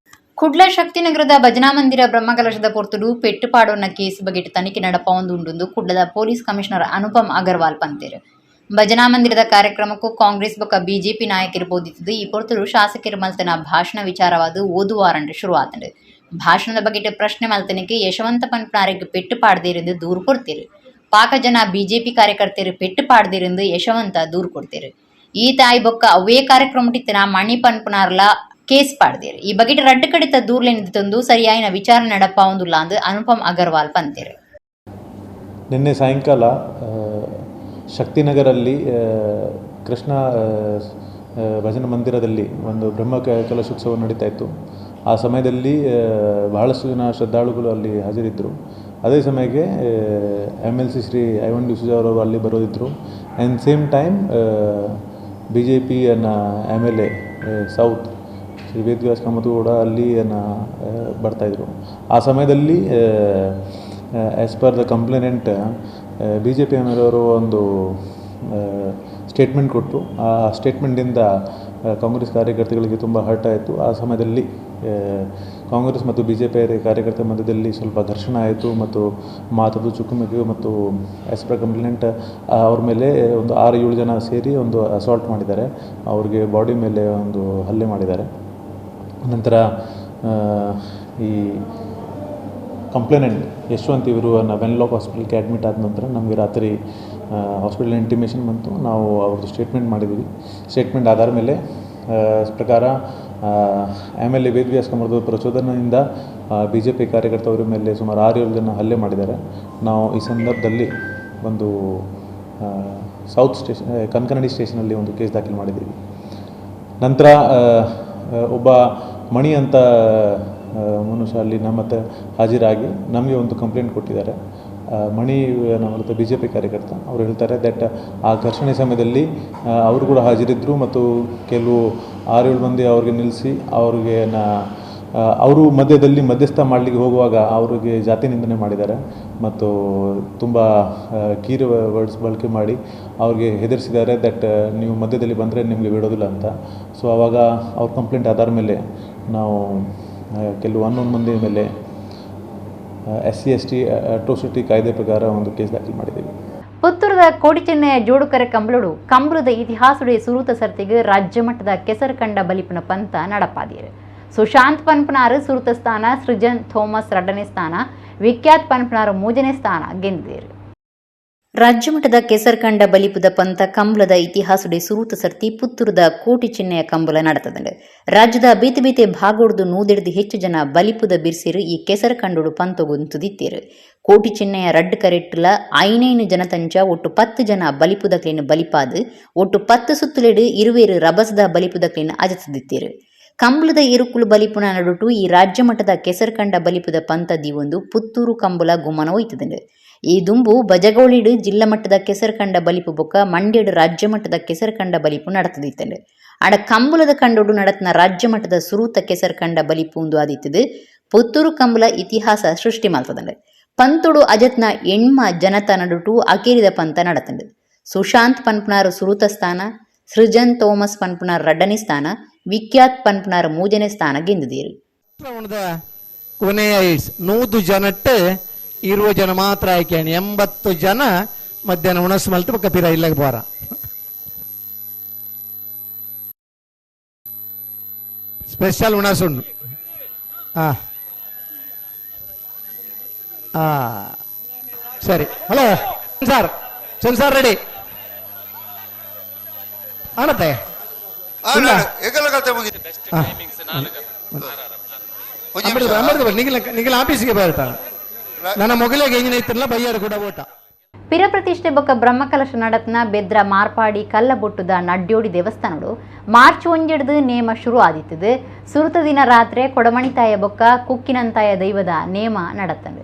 ಕುಡ್ಲ ಶಕ್ತಿನಗರದ ಭಜನಾ ಮಂದಿರ ಬ್ರಹ್ಮಕಲಶದ ಪೊರ್ತುಡು ಪೆಟ್ಟು ಪಾಡೋನ ಕೇಸ್ ಬಗೆಟ್ ತನಿಖೆ ನಡಪಾವೊಂದುಂಡು ಕುಡ್ಲದ ಪೊಲೀಸ್ ಕಮಿಷನರ್ ಅನುಪಮ್ ಅಗರ್ವಾಲ್ ಪಂತೇರು. ಭಜನಾ ಮಂದಿರದ ಕಾರ್ಯಕ್ರಮಕ್ಕೂ ಕಾಂಗ್ರೆಸ್ ಬೊಕ್ಕ ಬಿಜೆಪಿ ನಾಯಕರು ಬೋಧಿಸಿದ್ದು ಈ ಪೊರ್ತುಡು ಶಾಸಕರು ಮಲ್ತನ ಭಾಷಣ ವಿಚಾರವಾದ ಓದುವಾರಂಡು ಶುರುವಾತಂಡು. ಭಾಷಣದ ಬಗೆಟ್ ಪ್ರಶ್ನೆ ಮಲ್ತನಕ್ಕೆ ಯಶವಂತ ಪನ್ಪನಾರಿಗೆ ಪೆಟ್ಟು ಪಾಡ್ದಿருந்து ದೂರು ಕೊಡ್ತೀರು. ಪಾಕ ಜನ ಬಿಜೆಪಿ ಕಾರ್ಯಕರ್ತರು ಪೆಟ್ಟು ಪಾಡ್ದಿருந்து ಯಶವಂತ ದೂರು ಕೊಡ್ತೀರು. ಈ ತಾಯಿ ಬೊಕ್ಕ ಅವೇ ಕಾರ್ಯಕ್ರಮಟಿತ್ತನ ಮಣಿ ಪನ್ಪನಾರ್ಲ ಕೇಸ್ ಪಾಡ್ದೇರು. ಈ ಬಗೆಟ್ ರಡ್ಡು ಕಡಿತ ದೂರ್ಲೆನಿದ್ದು ತಂದು ಸರಿಯಾಯಿನ ವಿಚಾರಣೆ ನಡಪಾವೊಂದುಲ್ಲ ಅಂದು ಅನುಪಮ್ ಅಗರ್ವಾಲ್ ಪಂತೇರು. ನಿನ್ನೆ ಸಾಯಂಕಾಲ ಶಕ್ತಿನಗರಲ್ಲಿ ಕೃಷ್ಣ ಭಜನಾ ಮಂದಿರದಲ್ಲಿ ಒಂದು ಬ್ರಹ್ಮ ಕಲಶೋತ್ಸವ ನಡೀತಾ ಇತ್ತು. ಆ ಸಮಯದಲ್ಲಿ ಬಹಳಷ್ಟು ಜನ ಶ್ರದ್ಧಾಳುಗಳು ಅಲ್ಲಿ ಹಾಜರಿದ್ದರು. ಅದೇ ಸಮಯಕ್ಕೆ MLC Shri Ivan D'Souza ಅವರು ಅಲ್ಲಿ ಬರೋದಿದ್ದರು. And same time BJP MLA south Shri Vedavyas Kamath ಕೂಡ ಅಲ್ಲಿ ಬರ್ತಾಯಿದ್ರು. ಆ ಸಮಯದಲ್ಲಿ as per the complainant BJP MLA ಅವರು ಒಂದು ಸ್ಟೇಟ್ಮೆಂಟ್ ಕೊಟ್ಟರು. ಆ ಸ್ಟೇಟ್ಮೆಂಟಿಂದ ಕಾಂಗ್ರೆಸ್ ಕಾರ್ಯಕರ್ತಗಳಿಗೆ ತುಂಬ ಹರ್ಟ್ ಆಯಿತು. ಆ ಸಮಯದಲ್ಲಿ ಕಾಂಗ್ರೆಸ್ ಮತ್ತು ಬಿ ಜೆ ಪಿ ಕಾರ್ಯಕರ್ತರ ಮಧ್ಯದಲ್ಲಿ ಸ್ವಲ್ಪ ಘರ್ಷಣೆ ಆಯಿತು ಮತ್ತು ಮಾತದು ಚುಕುಮುಕಿ ಮತ್ತು ಆ್ಯಸ್ ಪರ್ ಕಂಪ್ಲೇಂಟ್ ಅವ್ರ ಮೇಲೆ ಒಂದು 6-7 ಜನ ಸೇರಿ ಒಂದು ಅಸಾಲ್ಟ್ ಮಾಡಿದ್ದಾರೆ. ಅವ್ರಿಗೆ ಬಾಡಿ ಮೇಲೆ ಒಂದು ಹಲ್ಲೆ ಮಾಡಿದ್ದಾರೆ. ನಂತರ ಈ ಕಂಪ್ಲೇನೆಂಟ್ ಯಶವಂತ್ ಇವರು ವೆನ್ಲಾಕ್ ಹಾಸ್ಪಿಟಲ್ಗೆ ಅಡ್ಮಿಟ್ ಆದ ನಂತರ ನಮಗೆ ರಾತ್ರಿ ಹಾಸ್ಪಿಟಲ್ ಇಂಟಿಮೇಷನ್ ಬಂತು. ನಾವು ಅವ್ರದ್ದು ಸ್ಟೇಟ್ಮೆಂಟ್ ಮಾಡಿದ್ದೀವಿ. ಸ್ಟೇಟ್ಮೆಂಟ್ ಆಧಾರ ಮೇಲೆ ಪ್ರಕಾರ MLA Vedavyas ಕಮರ್ದ ಪ್ರಚೋದನೆಯಿಂದ ಬಿ ಜೆ ಪಿ ಕಾರ್ಯಕರ್ತವರ ಮೇಲೆ ಸುಮಾರು 6-7 ಜನ ಹಲ್ಲೆ ಮಾಡಿದ್ದಾರೆ. ನಾವು ಈ ಸಂದರ್ಭದಲ್ಲಿ ಒಂದು ಸೌತ್ ಸ್ಟೇಷನ್ ಕನಕನಹಳ್ಳಿ ಸ್ಟೇಷನಲ್ಲಿ ಒಂದು ಕೇಸ್ ದಾಖಲು ಮಾಡಿದ್ದೀವಿ. ನಂತರ ಒಬ್ಬ ಮಣಿ ಅಂತ ಮನುಷ್ಯ ಅಲ್ಲಿ ನಮ್ಮ ಹತ್ರ ಹಾಜರಾಗಿ ನಮಗೆ ಒಂದು ಕಂಪ್ಲೇಂಟ್ ಕೊಟ್ಟಿದ್ದಾರೆ. ಮಣಿ ನಮ್ಮ ಹತ್ರ ಬಿ ಜೆ ಪಿ ಕಾರ್ಯಕರ್ತ. ಅವರು ಹೇಳ್ತಾರೆ that ಆ ಘರ್ಷಣೆ ಸಮಯದಲ್ಲಿ ಅವರು ಕೂಡ ಹಾಜರಿದ್ದರು ಮತ್ತು ಕೆಲವು 6-7 ಮಂದಿ ಅವ್ರಿಗೆ ನಿಲ್ಲಿಸಿ ಅವ್ರಿಗೆ ಅವರು ಮಧ್ಯದಲ್ಲಿ ಮಧ್ಯಸ್ಥ ಮಾಡಲಿಕ್ಕೆ ಹೋಗುವಾಗ ಅವರಿಗೆ ಜಾತಿ ನಿಂದನೆ ಮಾಡಿದ್ದಾರೆ ಮತ್ತು ತುಂಬ ಕೀರು ವರ್ಡ್ಸ್ ಬಳಕೆ ಮಾಡಿ ಅವ್ರಿಗೆ ಹೆದರಿಸಿದ್ದಾರೆ that ನೀವು ಮಧ್ಯದಲ್ಲಿ ಬಂದರೆ ನಿಮಗೆ ಬಿಡೋದಿಲ್ಲ ಅಂತ. ಸೊ ಆವಾಗ ಅವ್ರ ಕಂಪ್ಲೇಂಟ್ ಆಧಾರ ಮೇಲೆ ನಾವು ಕೆಲವು 11 ಮಂದಿ ಮೇಲೆ SC/ST atrocity ಕಾಯ್ದೆ ಪ್ರಕಾರ ಒಂದು ಕೇಸ್ ದಾಖಲು ಮಾಡಿದ್ದೀವಿ. ಪುತ್ತೂರದ ಕೋಡಿಚೆನ್ನೆಯ ಜೋಡುಕರೆ ಕಂಬಳೋಡು ಕಂಬಳದ ಇತಿಹಾಸದ ಸುರೂತ ಸರ್ತಿಗೆ ರಾಜ್ಯ ಮಟ್ಟದ ಕೆಸರು ಕಂಡ ಬಲಿಪನ ಪಂಥ ನಡಪಾದಿರು. ಸುಶಾಂತ್ ಪನ್ಪನಾರು ಸುರುತ ಸ್ಥಾನ, ಸೃಜನ್ ಥೋಮಸ್ 2ನೇ ಸ್ಥಾನ, ವಿಖ್ಯಾತ್ ಪನ್ಪನಾರು 3ನೇ ಸ್ಥಾನ ಗೆದ್ದಿರು. ರಾಜ್ಯಮಟ್ಟದ ಕೆಸರ್ಕಂಡ ಬಲಿಪುದ ಪಂಥ ಕಂಬಳದ ಇತಿಹಾಸಡೆ ಸುರೂತ ಸರ್ತಿ ಪುತ್ತೂರದ ಕೋಟಿ ಚಿಹ್ನೆಯ ಕಂಬಳ ನಡತದಂಡು. ರಾಜ್ಯದ ಬೇತೆ ಬೇತೆ ಭಾಗೋಡ್ದು 100 ಹೆಚ್ಚು ಜನ ಬಲಿಪುದ ಬಿರ್ಸಿರು ಈ ಕೆಸರು ಕಂಡೋಡು ಪಂತೊಗುಂತುದಿತ್ತೇರು. ಕೋಟಿ ಚಿಹ್ನೆಯ ರಡ್ಡು ಕರೆಟ್ಟುಲ 5 ಜನತಂಚ ಒಟ್ಟು 10 ಜನ ಬಲಿಪುದಕ್ಲೇನು ಬಲಿಪಾದು ಒಟ್ಟು 10 ಸುತ್ತುಲೆಡು ಇರುವೇರು ರಬಸದ ಬಲಿಪುದಕ್ಲೇನು ಅಜತದಿತ್ತೇರು. ಕಂಬಳದ ಇರುಕುಲು ಬಲಿಪುನ ನಡುಟು ಈ ರಾಜ್ಯ ಮಟ್ಟದ ಕೆಸರ್ಕಂಡ ಬಲಿಪುದ ಪಂಥ ದಿವೊಂದು ಪುತ್ತೂರು ಕಂಬಳ ಗುಮನ ಒಯ್ತದಂಡು. ಈ ದುಂಬು ಬಜಗೋಳಿಡು ಜಿಲ್ಲಾ ಮಟ್ಟದ ಕೆಸರುಕಂಡ ಬಲಿಪು ಬೊಕ್ಕ ಮಂಡ್ಯಡು ರಾಜ್ಯ ಮಟ್ಟದ ಕೆಸರುಕಂಡ ಬಲಿಪು ನಡತದಿತ್ತಂಡು. ಆಡ ಕಂಬಳದ ಕಂಡೋಡು ನಡತ್ನ ರಾಜ್ಯ ಮಟ್ಟದ ಸುರೂತ ಕೆಸರುಕಂಡ ಬಲಿಪು ಒಂದು ಆದಿತ್ತದು ಪುತ್ತೂರು ಕಂಬಳ ಇತಿಹಾಸ ಸೃಷ್ಟಿ ಮಾಡ್ತದಂಡು. ಪಂತೋಡು ಅಜತ್ನ ಎಣ್ಮ ಜನತ ನಡುಟು ಅಕೇರಿದ ಪಂತ ನಡತಂಡು. ಸುಶಾಂತ್ ಪನ್ಪನಾರು ಸುರೂತ ಸ್ಥಾನ, ಸೃಜನ್ ಥೋಮಸ್ ಪನ್ಪನಾರ್ 2ನೇ ಸ್ಥಾನ, ವಿಖ್ಯಾತ್ ಪನ್ಪನಾರ್ 3ನೇ ಸ್ಥಾನ ಗೆಂದಿದ್ದೀರು. ಕೊನೆಯ 100 ಜನಟ್ಟೆ 20 ಜನ ಮಾತ್ರ ಆಯ್ಕೆ, 80 ಜನ ಮಧ್ಯಾಹ್ನ ಉಣಸ್ ಮಲ್ತು ಪಕ್ಕ ಪಿರ ಇಲ್ಲಗೆ ಬೋರ. ಸ್ಪೆಷಲ್ ಉಣಸುಂಡು. ಸರಿ, ಹಲೋ ಸರ್, ಸರ್ ರೆಡಿ ಆನತ್ತೆ ನಿಗಲ ಆಫೀಸಿಗೆ ಬರ್ತಾನೆ. ನನ್ನ ಮೊಗಲಿಗೆ ಎಂಜಿನ ಇತ್ತಿರಲ್ಲ ಬೈಯಾರು ಕೂಡ ಓಟ. ಪಿರಪ್ರತಿಷ್ಠೆ ಬೊಕ್ಕ ಬ್ರಹ್ಮಕಲಶ ನಡತ್ನ ಬೆದ್ರ ಮಾರ್ಪಾಡಿ ಕಲ್ಲಬೊಟ್ಟುದ ನಡ್ಯೋಡಿ ದೇವಸ್ಥಾನಡು ಮಾರ್ಚ್ 1 ನೇಮ ಶುರು ಆದಿತ್ತದು. ಸುರುತ ದಿನ ರಾತ್ರಿ ಕೊಡಮಣಿತಾಯ ಬೊಕ್ಕ ಕುಕ್ಕಿನಂತಾಯ ದೈವದ ನೇಮ ನಡತ್ತಂದು.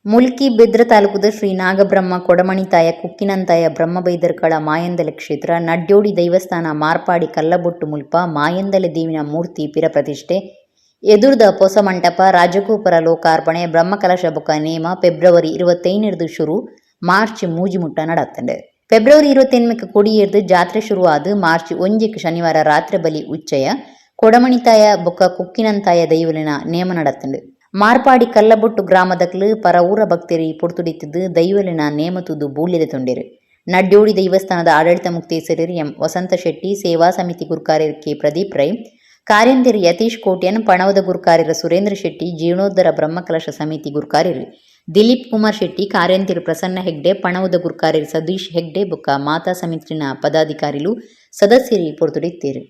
ಮುಲ್ಕಿ ಬೆದ್ರ ತಾಲೂಕುದ ಶ್ರೀ ನಾಗಬ್ರಹ್ಮ ಕೊಡಮಣಿತಾಯ ಕುಕ್ಕಿನಂತಾಯ ಬ್ರಹ್ಮಬೈದರ್ಕಳ ಮಾಯಂದಲೆ ಕ್ಷೇತ್ರ ನಡ್ಯೋಡಿ ದೇವಸ್ಥಾನ ಮಾರ್ಪಾಡಿ ಕಲ್ಲಬೊಟ್ಟು ಮುಲ್ಪ ಮಾಯಂದಲೆ ದೇವಿನ ಮೂರ್ತಿ ಪಿರಪ್ರತಿಷ್ಠೆ ಎದುರ್ದ ಹೊಸ ಮಂಟಪ ರಾಜಗೋಪುರ ಲೋಕಾರ್ಪಣೆ ಬ್ರಹ್ಮಕಲಶ ಬೊಕ್ಕ ನೇಮ ಫೆಬ್ರವರಿ 25 ಶುರು ಮಾರ್ಚ್ 3 ಮುಟ್ಟ ನಡತ್ತಂಡು. ಫೆಬ್ರವರಿ 28 ಕೊಡಿಯೇರ್ದು ಜಾತ್ರೆ ಶುರುವಾದ ಮಾರ್ಚ್ 1 ಶನಿವಾರ ರಾತ್ರಿ ಬಲಿ ಉಚ್ಚಯ ಕೊಡಮಣಿತಾಯ ಬೊಕ್ಕ ಕುಕ್ಕಿನಂತಾಯ ದೈವಲಿನ ನೇಮ ನಡತ್ತಂಡು. ಮಾರ್ಪಾಡಿ ಕಲ್ಲಬೊಟ್ಟು ಗ್ರಾಮದಕ್ಲು ಪರ ಊರ ಭಕ್ತರಿ ಪೊರ್ತುಡಿತ್ತಿದ್ದು ದೈವಲಿನ ನೇಮ ತುದು ಬೂಲ್ಯದ ತೊಂಡಿರು. ನಡ್ಯೋಡಿ ದೇವಸ್ಥಾನದ ಆಡಳಿತ ಮುಕ್ತೇಸರರು ಎಂ ವಸಂತ ಶೆಟ್ಟಿ, ಸೇವಾ ಸಮಿತಿ ಗುರುಕಾರ್ಯರ್ ಕೆ ಪ್ರದೀಪ್ ರೈ, ಕಾರ್ಯಂದಿರು ಯತೀಶ್ ಕೋಟ್ಯನ್, ಪಣವದ ಗುರುಕಾರ್ಯರ ಸುರೇಂದ್ರ ಶೆಟ್ಟಿ, ಜೀರ್ಣೋದ್ಧಾರ ಬ್ರಹ್ಮಕಲಶ ಸಮಿತಿ ಗುರುಕಾರ್ಯರು ದಿಲೀಪ್ ಕುಮಾರ್ ಶೆಟ್ಟಿ, ಕಾರ್ಯಂತಿರು ಪ್ರಸನ್ನ ಹೆಗ್ಡೆ, ಪಣವದ ಗುರುಕಾರ್ಯರು ಸತೀಶ್ ಹೆಗ್ಡೆ ಬೊಕ್ಕ ಮಾತಾ ಸಮಿತಿನ ಪದಾಧಿಕಾರಿಲು ಸದಸ್ಯರಿ ಪೊರ್ತುಡಿತ್ತೇರು.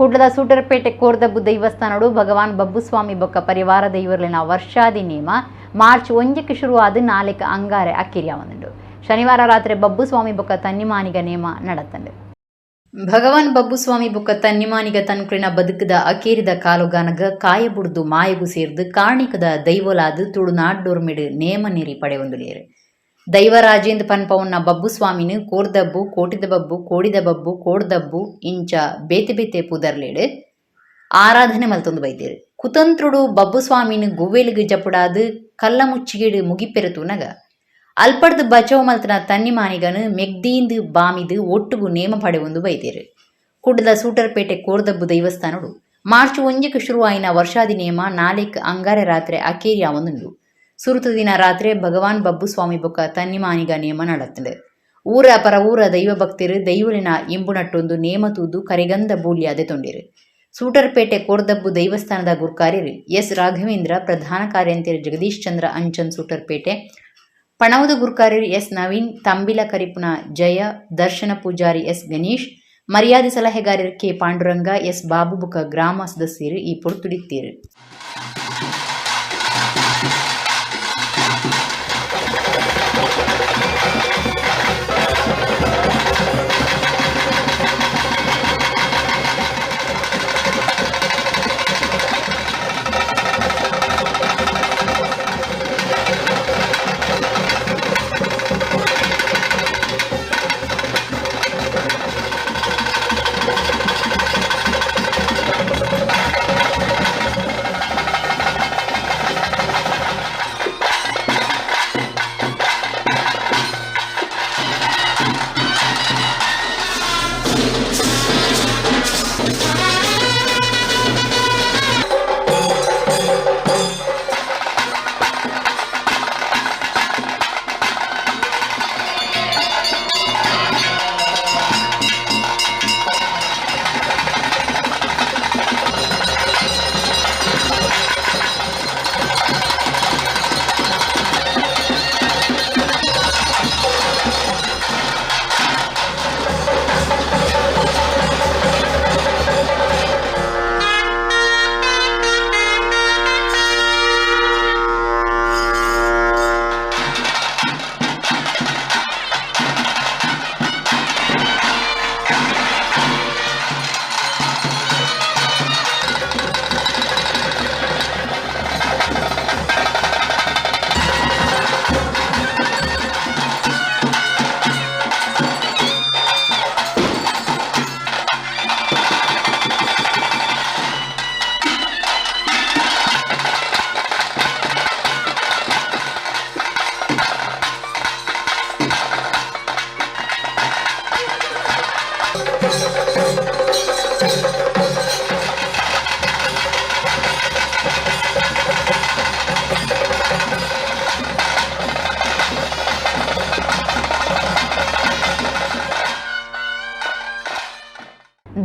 ಕುಡ್ಲದ ಸೂಟರ್ಪೇಟೆ ಕೋರ್ದಬ್ಬು ದೈವಸ್ಥಾನಡು ಭಗವಾನ್ ಬಬ್ಬುಸ್ವಾಮಿ ಬೊಕ್ಕ ಪರಿವಾರ ದೈವರ್ಲಿನ ವರ್ಷಾದಿ ನೇಮ ಮಾರ್ಚ್ 1ಕ್ಕೆ ಶುರುವಾದ 4 ಅಂಗಾರೆ ಅಕ್ಕಿರಿಯಾವಂದುಂಡು. ಶನಿವಾರ ರಾತ್ರಿ ಬಬ್ಬುಸ್ವಾಮಿ ಬೊಕ್ಕ ತನ್ನಿಮಾನಿಗ ನೇಮ ನಡತಂಡು. ಭಗವಾನ್ ಬಬ್ಬುಸ್ವಾಮಿ ಬೊಕ್ಕ ತನ್ನಿಮಾನಿಗ ತನ್ಕುಳಿನ ಬದುಕದ ಅಕೇರಿದ ಕಾಲುಗಾನಗ ಕಾಯಬುಡ್ದು ಮಾಯಗು ಸೇರ್ದು ಕಾರ್ಣಿಕದ ದೈವಲಾದ ತುಳುನಾಡ್ಡೊರ್ಮೆಡು ನೇಮ ನೆರಿ ಪಡೆಯೊಂದುಲೇರು. ದೈವರಾಜೇಂದ್ರ ಪನ್ಪವನ್ನ ಬಬ್ಬುಸ್ವಾಮಿನ ಕೋರ್ದಬ್ಬು, ಕೋಟಿದ ಬಬ್ಬು, ಕೋಡಿದ ಬಬ್ಬು, ಕೋಡ್ದಬ್ಬು ಇಂಚ ಬೇತೆ ಬೇತೆ ಪುದರ್ಲೇಡು ಆರಾಧನೆ ಮಲ್ತೊಂದು ಬೈದೇರು. ಕುತಂತ್ರುಡು ಬಬ್ಬುಸ್ವಾಮಿನ ಗುವ್ವೆಲಿಗೆ ಜಪುಡಾದು ಕಲ್ಲಮುಚ್ಚಿಗೇಡು ಮುಗಿಪೆರತುನಗ ಅಲ್ಪಡ್ದು ಬಚವು ಮಲ್ತನ ತನ್ನಿಮಾನಿಗನು ಮೆಗ್ದೀಂದು ಬಾಮಿದು ಒಟ್ಟುಗು ನೇಮ ಪಡೆವೊಂದು ಬೈದೇರು. ಕುಡ್ಲದ ಸೂಟರ್ಪೇಟೆ ಕೋರ್ದಬ್ಬು ದೈವಸ್ಥಾನಡು ಮಾರ್ಚ್ 1ಕ್ಕೆ ಶುರುವಾಯಿನ ವರ್ಷಾದಿ ನೇಮ 4 ಅಂಗಾರೆ ರಾತ್ರಿ ಅಕೇರಿಯಾವೊಂದುಂಡು. ಸುರುತ ದಿನ ರಾತ್ರಿ ಭಗವಾನ್ ಬಬ್ಬುಸ್ವಾಮಿ ಬೊಕ್ಕ ತನ್ನಿಮಾನಿಗ ನೇಮ ನಡತ್ತಂಡು. ಊರ ಪರ ಊರ ದೈವ ಭಕ್ತರು ದೈವಲಿನ ಇಂಬುನಟ್ಟೊಂದು ನೇಮ ತೂದು ಕರಿಗಂಧ ಬೂಲ್ಯಾದೆ ತೊಂಡಿರು. ಸೂಟರ್ಪೇಟೆ ಕೋರ್ದಬ್ಬು ದೈವಸ್ಥಾನದ ಗುರ್ಕಾರ್ಯರು ಎಸ್ ರಾಘವೇಂದ್ರ, ಪ್ರಧಾನ ಕಾರ್ಯಂತೆರ್ ಜಗದೀಶ್ ಚಂದ್ರ ಅಂಚನ್ ಸೂಟರ್ಪೇಟೆ, ಪಣವುದ ಗುರ್ಕಾರ್ಯರು ಎಸ್ ನವೀನ್, ತಂಬಿಲ ಕರಿಪುನ ಜಯ, ದರ್ಶನ ಪೂಜಾರಿ ಎಸ್ ಗಣೇಶ್, ಮರ್ಯಾದೆ ಸಲಹೆಗಾರರು ಕೆ ಪಾಂಡುರಂಗ, ಎಸ್ ಬಾಬು ಬುಕ ಗ್ರಾಮ ಸದಸ್ಯರು ಈ ಪೊರ್ತುಡಿತ್ತೀರು.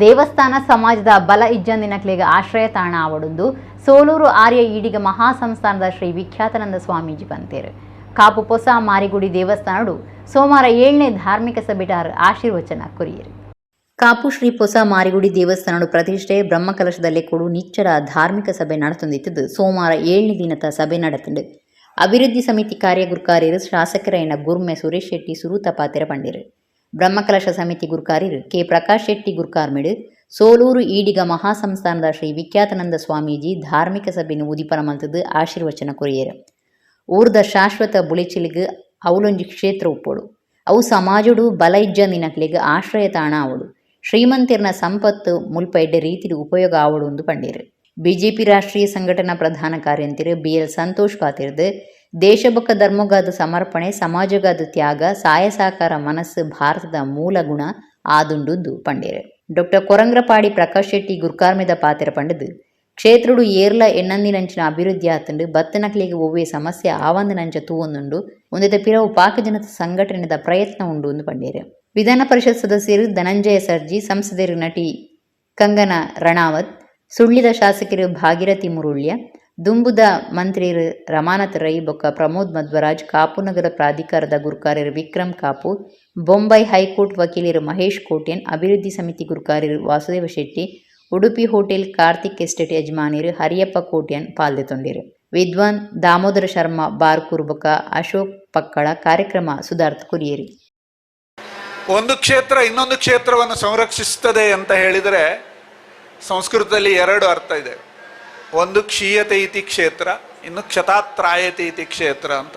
ದೇವಸ್ಥಾನ ಸಮಾಜದ ಬಲ ಇಜ್ಜಂದಿನಕ್ಲೆಗ್ ಆಶ್ರಯ ತಾಣ ಆವಡುಂದು ಸೋಲೂರು ಆರ್ಯ ಈಡಿಗ ಮಹಾಸಂಸ್ಥಾನದ ಶ್ರೀ ವಿಖ್ಯಾತಾನಂದ ಸ್ವಾಮೀಜಿ ಪಂತೇರು. ಕಾಪು ಪೊಸ ಮಾರಿಗುಡಿ ದೇವಸ್ಥಾನಡು ಸೋಮವಾರ 7ನೇ ಧಾರ್ಮಿಕ ಸಭೆಟಾರ್ ಆಶೀರ್ವಚನ ಕೊರಿಯರು. ಕಾಪು ಶ್ರೀ ಪೊಸ ಮಾರಿಗುಡಿ ದೇವಸ್ಥಾನಡು ಪ್ರತಿಷ್ಠೆ ಬ್ರಹ್ಮಕಲಶದಲ್ಲಿ ಕೊಡು ನಿಚ್ಚರ ಧಾರ್ಮಿಕ ಸಭೆ ನಡೆತೊಂದಿತ್ತದು ಸೋಮವಾರ 7ನೇ ದಿನದ ಸಭೆ ನಡೆತಂಡು. ಅಭಿವೃದ್ಧಿ ಸಮಿತಿ ಕಾರ್ಯಗುರ್ಕಾರ್ಯರು ಶಾಸಕರೈನ ಗುರ್ಮೆ ಸುರೇಶ್ ಶೆಟ್ಟಿ ಸುರೂತ ಪಾತೆರ ಪಂಡಿರು. ಬ್ರಹ್ಮಕಲಶ ಸಮಿತಿ ಗುರ್ಕಾರ್ಯರು ಕೆ ಪ್ರಕಾಶ್ ಶೆಟ್ಟಿ ಗುರ್ಕಾರ್ಮಿಡು ಸೋಲೂರು ಈಡಿಗ ಮಹಾಸಂಸ್ಥಾನದ ಶ್ರೀ ವಿಖ್ಯಾತಾನಂದ ಸ್ವಾಮೀಜಿ ಧಾರ್ಮಿಕ ಸಭೆಯನ್ನು ಉದಿಪನ ಮಲ್ತದ್ದು ಆಶೀರ್ವಚನ ಕೊರಿಯರು. ಊರ್ದ ಶಾಶ್ವತ ಬುಳಿಚಿಲಿಗ್ ಅವಲೊಂಜಿ ಕ್ಷೇತ್ರ ಉಪ್ಪೋಡು, ಅವು ಸಮಾಜಡು ಬಲ ಇಜ್ಜಂದಿನಕ್ಲೆಗ್ ಆಶ್ರಯ ತಾಣ ಆವಡು, ಶ್ರೀಮಂತಿರ್ನ ಸಂಪತ್ತು ಮುಲ್ಪ ಎಡ್ಡೆ ರೀತಿಡ್ ಉಪಯೋಗ ಆವಡು ಎಂದು ಪಂಡೇರು. ಬಿಜೆಪಿ ರಾಷ್ಟ್ರೀಯ ಸಂಘಟನಾ ಪ್ರಧಾನ ಕಾರ್ಯಂತಿರು ಬಿಎಲ್ ಸಂತೋಷ್ ಪಾತಿರ್ದು ದೇಶಬೊಕ್ಕ ಧರ್ಮಗಾದ ಸಮರ್ಪಣೆ, ಸಮಾಜಗಾದ ತ್ಯಾಗ, ಸಾಯ ಸಾಕಾರ ಮನಸ್ಸು ಭಾರತದ ಮೂಲ ಗುಣ ಆದುಂಡುಂದು ಪಂಡೇರು. ಡಾಕ್ಟರ್ ಕೊರಂಗ್ರಪಾಡಿ ಪ್ರಕಾಶ್ ಶೆಟ್ಟಿ ಗುರ್ಕಾರ್ಮೆದ ಪಾತೆರ ಪಂಡದು ಕ್ಷೇತ್ರಡು ಏರ್ಲ ಎನ್ನಂದಿನಂಚಿನ ಅಭಿವೃದ್ಧಿ ಆತಂಡು ಬತ್ತನಕ್ಲಿಗೆ ಒವ್ವೇ ಸಮಸ್ಯೆ ಆವಂದನಂಚ ತೂವೊಂದುಂಡು ಒಂದೆತ ಪಿರವು ಪಾಕಜನತ ಸಂಘಟನೆದ ಪ್ರಯತ್ನ ಉಂಡು ಎಂದು ಪಂಡೇರು. ವಿಧಾನ ಪರಿಷತ್ ಸದಸ್ಯರು ಧನಂಜಯ ಸರ್ಜಿ, ಸಂಸದರು ನಟಿ ಕಂಗನಾ ರಣಾವತ್, ಸುಳ್ಳಿದ ಶಾಸಕರು ಭಾಗೀರಥಿ ಮುರುಳ್ಯ, ದುಂಬುದ ಮಂತ್ರಿಯರು ರಮಾನಾಥ್ ರೈ ಬೊಕ್ಕ ಪ್ರಮೋದ್ ಮಧ್ವರಾಜ್, ಕಾಪು ನಗರ ಪ್ರಾಧಿಕಾರದ ಗುರ್ಕಾರ್ಯರು ವಿಕ್ರಮ್ ಕಾಪು, ಬೊಂಬೈ ಹೈಕೋರ್ಟ್ ವಕೀಲರು ಮಹೇಶ್ ಕೋಟ್ಯನ್, ಅಭಿವೃದ್ಧಿ ಸಮಿತಿ ಗುರ್ಕಾರ್ಯರು ವಾಸುದೇವ ಶೆಟ್ಟಿ, ಉಡುಪಿ ಹೋಟೆಲ್ ಕಾರ್ತಿಕ್ ಎಸ್ಟೇಟ್ ಯಜಮಾನಿರು ಹರಿಯಪ್ಪ ಕೋಟ್ಯಾನ್ ಪಾಲ್ದೆತೊಂಡೆರ್. ವಿದ್ವಾನ್ ದಾಮೋದರ ಶರ್ಮಾ ಬಾರ್ಕೂರ್ ಬೊಕ ಅಶೋಕ್ ಪಕ್ಕಳ ಕಾರ್ಯಕ್ರಮ ಸುದಾರ್ತ್ ಕೊರಿಯೆರ್. ಒಂದು ಕ್ಷೇತ್ರ ಇನ್ನೊಂದು ಕ್ಷೇತ್ರವನ್ನು ಸಂರಕ್ಷಿಸ್ತದೆ ಅಂತ ಹೇಳಿದರೆ ಸಂಸ್ಕೃತದಲ್ಲಿ ಎರಡು ಅರ್ಥ ಇದೆ. ಒಂದು ಕ್ಷೀಯತೆ ಇತಿ ಕ್ಷೇತ್ರ, ಇನ್ನು ಕ್ಷತಾತ್ರಾಯತೆ ಇತಿ ಕ್ಷೇತ್ರ ಅಂತ.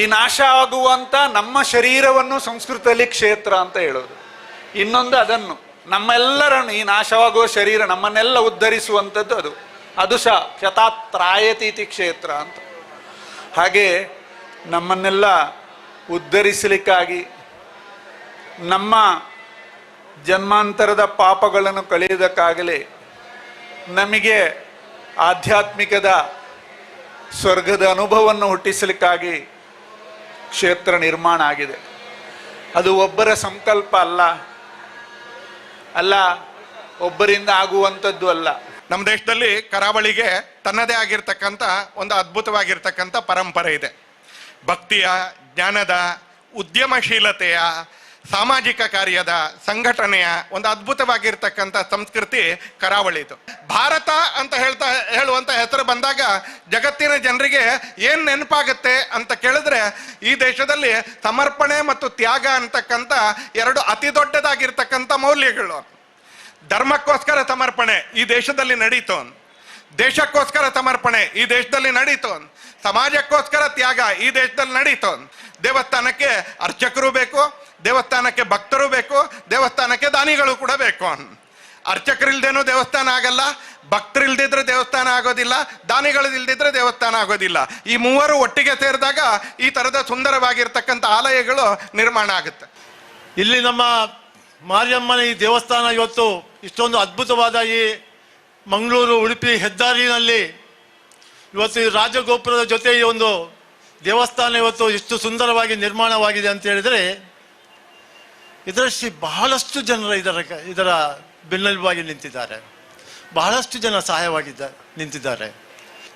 ಈ ನಾಶ ಆಗುವಂಥ ನಮ್ಮ ಶರೀರವನ್ನು ಸಂಸ್ಕೃತದಲ್ಲಿ ಕ್ಷೇತ್ರ ಅಂತ ಹೇಳೋದು. ಇನ್ನೊಂದು ಅದನ್ನು ನಮ್ಮೆಲ್ಲರನ್ನು, ಈ ನಾಶವಾಗುವ ಶರೀರ ನಮ್ಮನ್ನೆಲ್ಲ ಉದ್ಧರಿಸುವಂಥದ್ದು ಅದು, ಅದು ಸಹ ಕ್ಷತಾತ್ರಾಯತಿ ಇತಿ ಕ್ಷೇತ್ರ ಅಂತ. ಹಾಗೆ ನಮ್ಮನ್ನೆಲ್ಲ ಉದ್ಧರಿಸಲಿಕ್ಕಾಗಿ, ನಮ್ಮ ಜನ್ಮಾಂತರದ ಪಾಪಗಳನ್ನು ಕಳೆಯುವುದಕ್ಕಾಗಲಿ, ನಮಗೆ ಆಧ್ಯಾತ್ಮಿಕದ ಸ್ವರ್ಗದ ಅನುಭವವನ್ನು ಹುಟ್ಟಿಸಲಿಕ್ಕಾಗಿ ಕ್ಷೇತ್ರ ನಿರ್ಮಾಣ ಆಗಿದೆ. ಅದು ಒಬ್ಬರ ಸಂಕಲ್ಪ ಅಲ್ಲ, ಅಲ್ಲ ಒಬ್ಬರಿಂದ ಆಗುವಂಥದ್ದು ಅಲ್ಲ. ನಮ್ಮ ದೇಶದಲ್ಲಿ ಕರಾವಳಿಗೆ ತನ್ನದೇ ಆಗಿರ್ತಕ್ಕಂಥ ಒಂದು ಅದ್ಭುತವಾಗಿರ್ತಕ್ಕಂಥ ಪರಂಪರೆ ಇದೆ. ಭಕ್ತಿಯ, ಜ್ಞಾನದ, ಉದ್ಯಮಶೀಲತೆಯ, ಸಾಮಾಜಿಕ ಕಾರ್ಯದ, ಸಂಘಟನೆಯ ಒಂದು ಅದ್ಭುತವಾಗಿರ್ತಕ್ಕಂಥ ಸಂಸ್ಕೃತಿ ಕರಾವಳಿದು. ಭಾರತ ಅಂತ ಹೇಳುವಂಥ ಹೆಸರು ಬಂದಾಗ ಜಗತ್ತಿನ ಜನರಿಗೆ ಏನು ನೆನಪಾಗುತ್ತೆ ಅಂತ ಕೇಳಿದ್ರೆ, ಈ ದೇಶದಲ್ಲಿ ಸಮರ್ಪಣೆ ಮತ್ತು ತ್ಯಾಗ ಅಂತಕ್ಕಂಥ ಎರಡು ಅತಿ ದೊಡ್ಡದಾಗಿರ್ತಕ್ಕಂಥ ಮೌಲ್ಯಗಳು. ಧರ್ಮಕ್ಕೋಸ್ಕರ ಸಮರ್ಪಣೆ ಈ ದೇಶದಲ್ಲಿ ನಡೀತು, ದೇಶಕ್ಕೋಸ್ಕರ ಸಮರ್ಪಣೆ ಈ ದೇಶದಲ್ಲಿ ನಡೀತು, ಸಮಾಜಕ್ಕೋಸ್ಕರ ತ್ಯಾಗ ಈ ದೇಶದಲ್ಲಿ ನಡೀತು. ದೇವಸ್ಥಾನಕ್ಕೆ ಅರ್ಚಕರು ಬೇಕು, ದೇವಸ್ಥಾನಕ್ಕೆ ಭಕ್ತರು ಬೇಕು, ದೇವಸ್ಥಾನಕ್ಕೆ ದಾನಿಗಳು ಕೂಡ ಬೇಕು. ಅರ್ಚಕರಿಲ್ದೇನೂ ದೇವಸ್ಥಾನ ಆಗಲ್ಲ, ಭಕ್ತರಿಲ್ದಿದ್ರೆ ದೇವಸ್ಥಾನ ಆಗೋದಿಲ್ಲ, ದಾನಿಗಳು ಇಲ್ದಿದ್ರೆ ದೇವಸ್ಥಾನ ಆಗೋದಿಲ್ಲ. ಈ ಮೂವರು ಒಟ್ಟಿಗೆ ಸೇರಿದಾಗ ಈ ಥರದ ಸುಂದರವಾಗಿರ್ತಕ್ಕಂಥ ಆಲಯಗಳು ನಿರ್ಮಾಣ ಆಗುತ್ತೆ. ಇಲ್ಲಿ ನಮ್ಮ ಮಾರಿಯಮ್ಮನ ಈ ದೇವಸ್ಥಾನ ಇವತ್ತು ಇಷ್ಟೊಂದು ಅದ್ಭುತವಾದ ಈ ಮಂಗಳೂರು ಉಡುಪಿ ಹೆದ್ದಾರಿನಲ್ಲಿ ಇವತ್ತು ಈ ರಾಜಗೋಪುರದ ಜೊತೆ ಈ ಒಂದು ದೇವಸ್ಥಾನ ಇವತ್ತು ಇಷ್ಟು ಸುಂದರವಾಗಿ ನಿರ್ಮಾಣವಾಗಿದೆ ಅಂತ ಹೇಳಿದರೆ, ಇದರಲ್ಲಿ ಬಹಳಷ್ಟು ಜನರ ಇದರ ಬೆನ್ನೆಲುಬಾಗಿ ನಿಂತಿದ್ದಾರೆ, ಬಹಳಷ್ಟು ಜನ ಸಹಾಯವಾಗಿದ್ದ ನಿಂತಿದ್ದಾರೆ.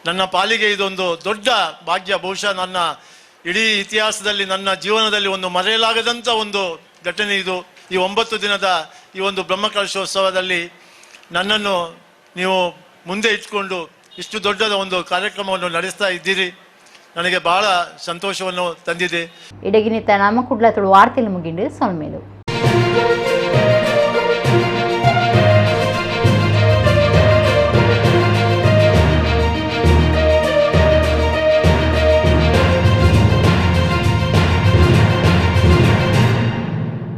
ನನ್ನ ಪಾಲಿಗೆ ಇದೊಂದು ದೊಡ್ಡ ಭಾಗ್ಯ. ಬಹುಶಃ ನನ್ನ ಇಡೀ ಇತಿಹಾಸದಲ್ಲಿ, ನನ್ನ ಜೀವನದಲ್ಲಿ ಒಂದು ಮರೆಯಲಾಗದಂಥ ಒಂದು ಘಟನೆ ಇದು. ಈ 9 ದಿನದ ಈ ಒಂದು ಬ್ರಹ್ಮಕಲಶೋತ್ಸವದಲ್ಲಿ ನನ್ನನ್ನು ನೀವು ಮುಂದೆ ಇಟ್ಕೊಂಡು ಇಷ್ಟು ದೊಡ್ಡದ ಒಂದು ಕಾರ್ಯಕ್ರಮವನ್ನು ನಡೆಸ್ತಾ ಇದ್ದೀರಿ. ನನಗೆ ಬಹಳ ಸಂತೋಷವನ್ನು ತಂದಿದೆ. ಇಡಗಿನಿತ ನಮ್ಮ ಕುಡ್ಲ ತುಳು ವಾರ್ತೆಲು ಮುಗಿಂಡು ಸೊಲ್ಮೇಲು.